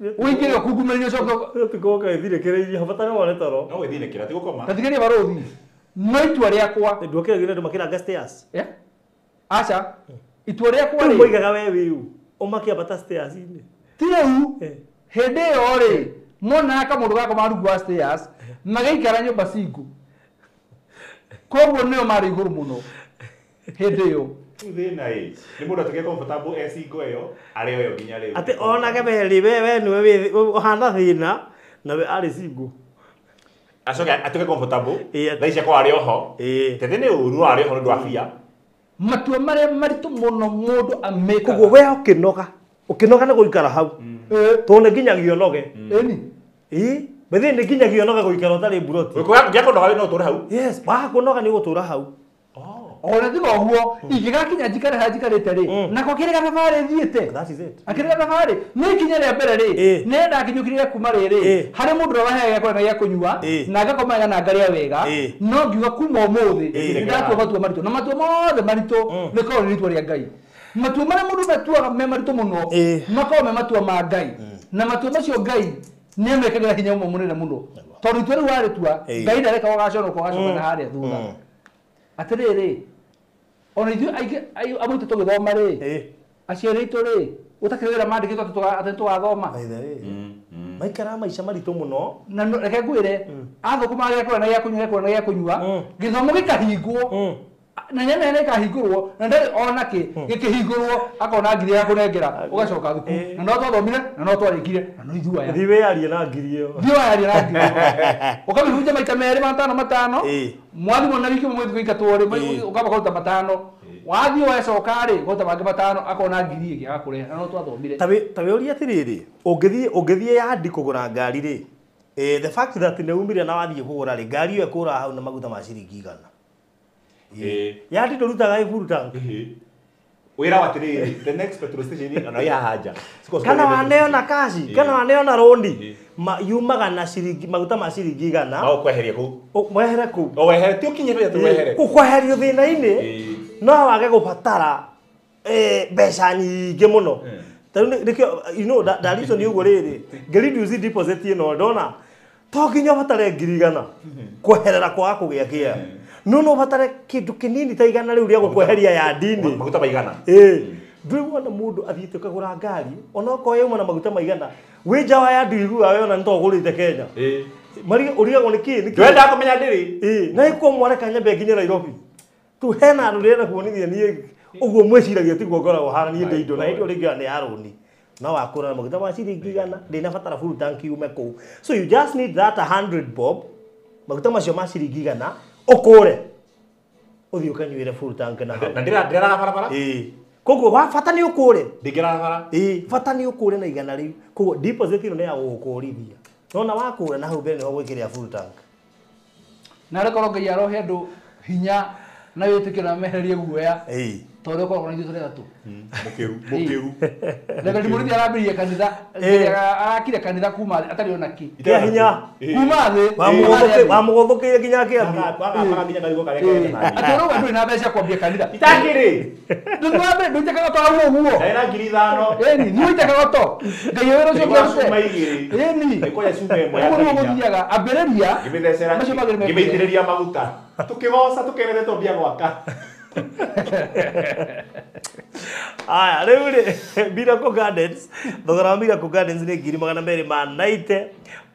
ũingĩre ũkungumĩrĩrie ũcoke ũtukũ ũgĩthirekereirie batara wone toro no gwĩthirekera ti gũkoma tatigĩria barũthi no itua rĩakwa nduokĩragia andũ makĩranga stairs aca itua rĩakwa rĩ moigaga we wĩu ũmakĩambata stairs-inĩ ti rĩu hĩndĩ ĩyo rĩ monaga kamũndũ gakoma rungu wa stairs magĩikara nyũmba cingu koguo nĩo marĩ igũrũ mũno hĩndĩ ĩyo thĩna ĩ nĩ mũndũ atuĩke comfortable e single ĩyo arĩ oyo nginya rĩu atĩ onage merĩ we nĩwe ũhana thĩna na we arĩ single. Acoke atuĩke comfortable. Thaa ici akorwo arĩ oho. Tete nĩ ũru arĩ oho nĩ ũndũ wa bia. Matua marĩa maritũ mũno mũndũ amĩkaga. Koguo we ũkĩnoga. Ũkĩnoga nĩ gũikara hau. Tondũ nĩ nginyagia ũnoge. Ĩni. Ĩĩ. Bethe nĩ nginyagia ũnoge gũikara ũtarĩ mburoti. Gĩa kũnoga no ũtũre hau. Yes, wa kũnoga nĩ ũgũtũra hau. Ona tiga ũguo ingĩgakinya njikare harĩa njikarĩte rĩ nako kĩrĩ gathabarĩ thiĩte. That is it. Akĩrĩ gathabarĩ nĩ ikinya rĩa mbere rĩ nĩ ndakinyũkire kuma rĩrĩ harĩ mũndũ ũrĩa waheaga gĩa kũrĩa na gĩa kũnyua na ngakoma wega na ngarĩa wega no ngiuga kuma ũmũthĩ nĩ ndatua matua maritũ na matua mothe maritũ nĩ korwo nĩ itua rĩa Ngai. Matua marĩa mũndũ matuaga me maritũ mũno makorwo me matua ma Ngai na matua macio Ngai nĩ amekagĩra hinya ũmwe mũnene mũno tondũ itua rĩu warĩtua Ngai ndareka ũgaconoka ũgacoka na harĩa thutha. Atĩrĩrĩ ona ithuĩ aingĩ amwe aitũ tũgĩthoma rĩ aciari aitũ rĩ ũtakĩrĩ wĩra mandĩkĩtwo atĩ tũgathoma. Maikaraga maica maritũ mũno. Na reke ngwĩre athũkũma gĩa kũrĩa na gĩa kũnyua gĩa kũrĩa na gĩa kũnyua gĩthomo gĩkahingwo na nyama ĩno ĩkahingũrwo na ndarĩ ona kĩ gĩkĩhingũrwo akona ngiri ya kũnengera ũgacoka thukuru na no twathomire na no twarĩkire na no ithuĩ aya. Thiĩ wĩyarie na ngiri ĩyo. Thiĩ wayarie na ngiri ĩyo. Ũkamĩhunja maita merĩ matano matano mwathimũ na wiki ũmwe ũgaikatwo rĩ ũkamba kũruta matano wathiĩ wacoka rĩ ũkaruta mangĩ matano akona ngiri ĩngĩ agakũrehe na no twathomire. Ta wĩũrie atĩrĩrĩ ũngĩthiĩ yandi kũgũra ngari rĩ the fact that nĩ umire na wathiĩ kũgũra rĩ ngari ĩyo ĩkũra hau na maguta ma ciringi igana. Yandi ndũrutaga ĩ full tank. Wĩra wa atĩrĩrĩ the next petrol station ona ĩ haha nja. Kana waneona kaci kana waneona rũni yumaga na ciringi maguta ma ciringi igana. No ũkweheria kũu. Wehere kũu. O wehere ti ũkinye bia tu wehere. Ũkweherio thĩna-inĩ no wage gũbatara mbeca nyingĩ mũno. Tarĩu nĩkĩo you know that reason ũguo rĩrĩ ngĩreduce deposit ĩno ndona to nginya ũbatare ngiri igana kweherera kwaga kũgĩa kĩa. No no ũbatare kĩndũ kĩnini ta igana rĩu rĩa gũkweheria yandi-inĩ. Maguta maigana. Ndũrĩ wona mũndũ athiĩte ũkagũra ngari onokorwo yauma na maguta maigana wĩ nja wa yandi ũiguaga we ona nĩ ta ũgũrĩte Kenya. Ũrigagwo nĩ kĩ? Ndwendaga kũmenya ndĩrĩ. Na ĩkuo mwareka nyambe nginye Nairobi. Tu hena andũ ndĩrenda kuonithia niĩ ũguo mwĩciragia tiguo ngoragwo hana niĩ ndĩ indo na hĩndĩ ĩyo rĩngĩ nĩ ya rũni. No wakũra na maguta ma ciringi igana ndĩnabatara full tank yume kũu. So you just need that 100 bob maguta macio ma ciringi igana ũkũre ũthiĩ ũkanyuĩre full tank na hau. Na ndĩraraga barabara? Koguo wa bata nĩ ũkũre. Ndingĩrara bara. Bata nĩ ũkũre na igana rĩu. Koguo deposit ĩno nĩ ya gũgũkũrithia. Nona wakũra na hau mbere nĩho gwĩkĩrĩra full tank. Na rĩkorwo Ngai arohe andũ hinya na wĩtĩkio na mehererie guoya. Tondũ ũkoragwo na ithuĩ tũrĩ atatũ. Mũkĩru, mũkĩru. Reverend Mũrĩithi arambĩrĩirie kanitha, arakire kanitha kuma thĩ atarĩ ona kĩ. Kĩa hinya. Kuma thĩ. Wamũgũthũkĩire nginya akĩambia. Wagabaga nginya karigũ karĩa kena thĩ. Atĩ ũrauga ndũrĩ na mbeca kwambia kanitha. Itakĩrĩ. Ndũrĩ ndũitekaga to hau ũguo. Ndarĩ na ngiri ithano. Ĩni, niĩ ũitekaga to. Ngai wĩra ũcio ũngĩarute. Cuma igĩrĩ. Ĩni. Ndĩkoya cuma ĩmwe ya Ũguo nĩguo kahinya. gũthiaga. Ambĩrĩria. Ngĩmĩthecera. Macio magĩrĩ mekũgĩa. Ngĩmĩitĩrĩria maguta. Tũkĩgoca tũkenete twambia gwaka. Aya, rĩu rĩ Miracle Gardens, thogora wa Miracle Gardens nĩ ngiri magana merĩ ma 90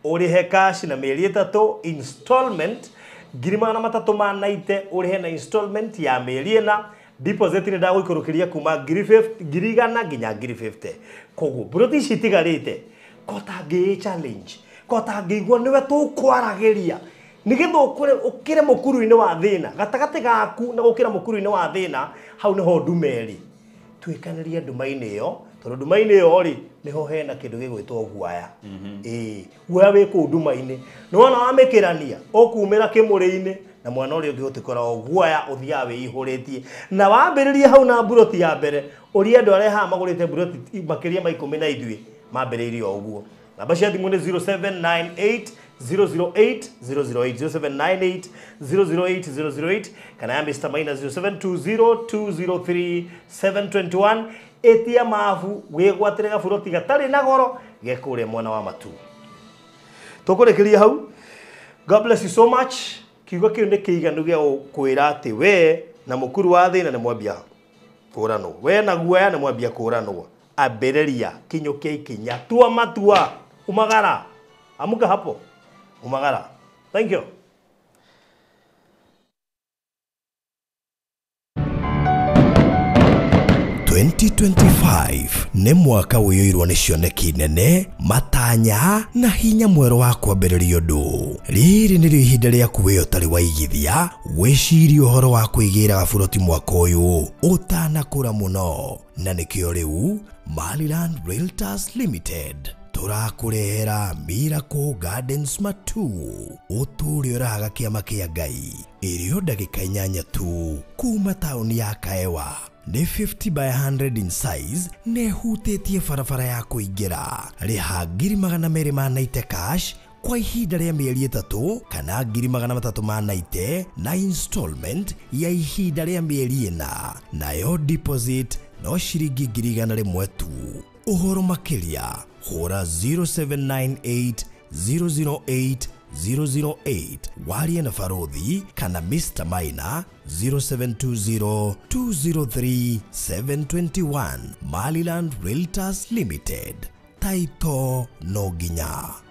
ũrĩhe cash na mĩeri ĩtatũ installment ngiri magana matatũ ma 90 ũrĩhe na installment ya mĩeri ĩna deposit nĩ ndagũikũrũkĩria kuma ngiri 50 ngiri igana nginya ngiri 50. Koguo mburoti ici itigarĩte kotangĩ challenge kotangĩigua nĩwe tũkwaragĩria nĩgetha ũkũre ũkĩre mũkuru-inĩ wa thĩna gatagatĩ gaku na gũkĩra mũkuru-inĩ wa thĩna hau nĩho nduma ĩrĩ. Tuĩkanĩrie nduma-inĩ ĩyo tondũ nduma-inĩ ĩyo rĩ nĩho hena kĩndũ gĩgwĩtwo guaya. Guoya wĩ kũu nduma-inĩ nĩwona wamĩkĩrania ũkumĩra kĩmũrĩ-inĩ na mwana ũrĩa ũngĩ ũtĩkoragwo guoya ũthiaga wĩihũrĩtie na wambĩrĩria hau na mburoti ya mbere ũrĩa andũ arĩa haha magũrĩte mburoti makĩria ma ikũmi na ithuĩ mambĩrĩirie o ũguo. Namba cia thimũ nĩ 0798 008 008 0798 008 008 kana ya Mr. Maina 0720 203 721. Ĩtia mabu wĩgwatĩre gaburoti gatarĩ na goro gekũrĩa mwena wa Matu. Tũkũrĩkĩria hau. God bless you so much. Kiugo kĩu nĩ kĩiganu gĩa gũkwĩra atĩ we na mũkuru wa thĩna nĩ mwambia kũranwo. We na guoya nĩ mwambia kũranwo. Ambĩrĩria kinyũkia ikinya tua matua umagara amuka hapo umagara. Thank you. 2025 nĩ mwaka ũiyũirwo nĩ cioneki nene, matanya na hinya mwerũ wa kwambĩrĩria ũndũ. Rĩrĩ nĩrĩo ihinda rĩaku we ũtarĩ waigithia wĩcirie ũhoro wa kwĩgĩra gaburoti mwaka ũyũ ũtanakũra mũno, na nĩkĩo rĩu Maryland Realtors Limited tũrakũrehera Miracle Gardens Matu ũtũũre ũrahaga kĩama kĩa Ngai ĩrĩo ndagĩka 8 tu kuma taũni ya Kaewa. Nĩ 50 by 100 in size na ĩhutĩtie barabara ya kũingĩra. Rĩha 290,000 cash kwa ihinda rĩa mĩeri 3 kana 390,000 na installment ya ihinda rĩa mĩeri 4, nayo deposit no ciringi 100,000 tu. Ũhoro makĩria hũra 0798 008 008 warie na Barothi kana Mr. Maina 0720 203 721. Maryland Realtors Limited, taito no nginya.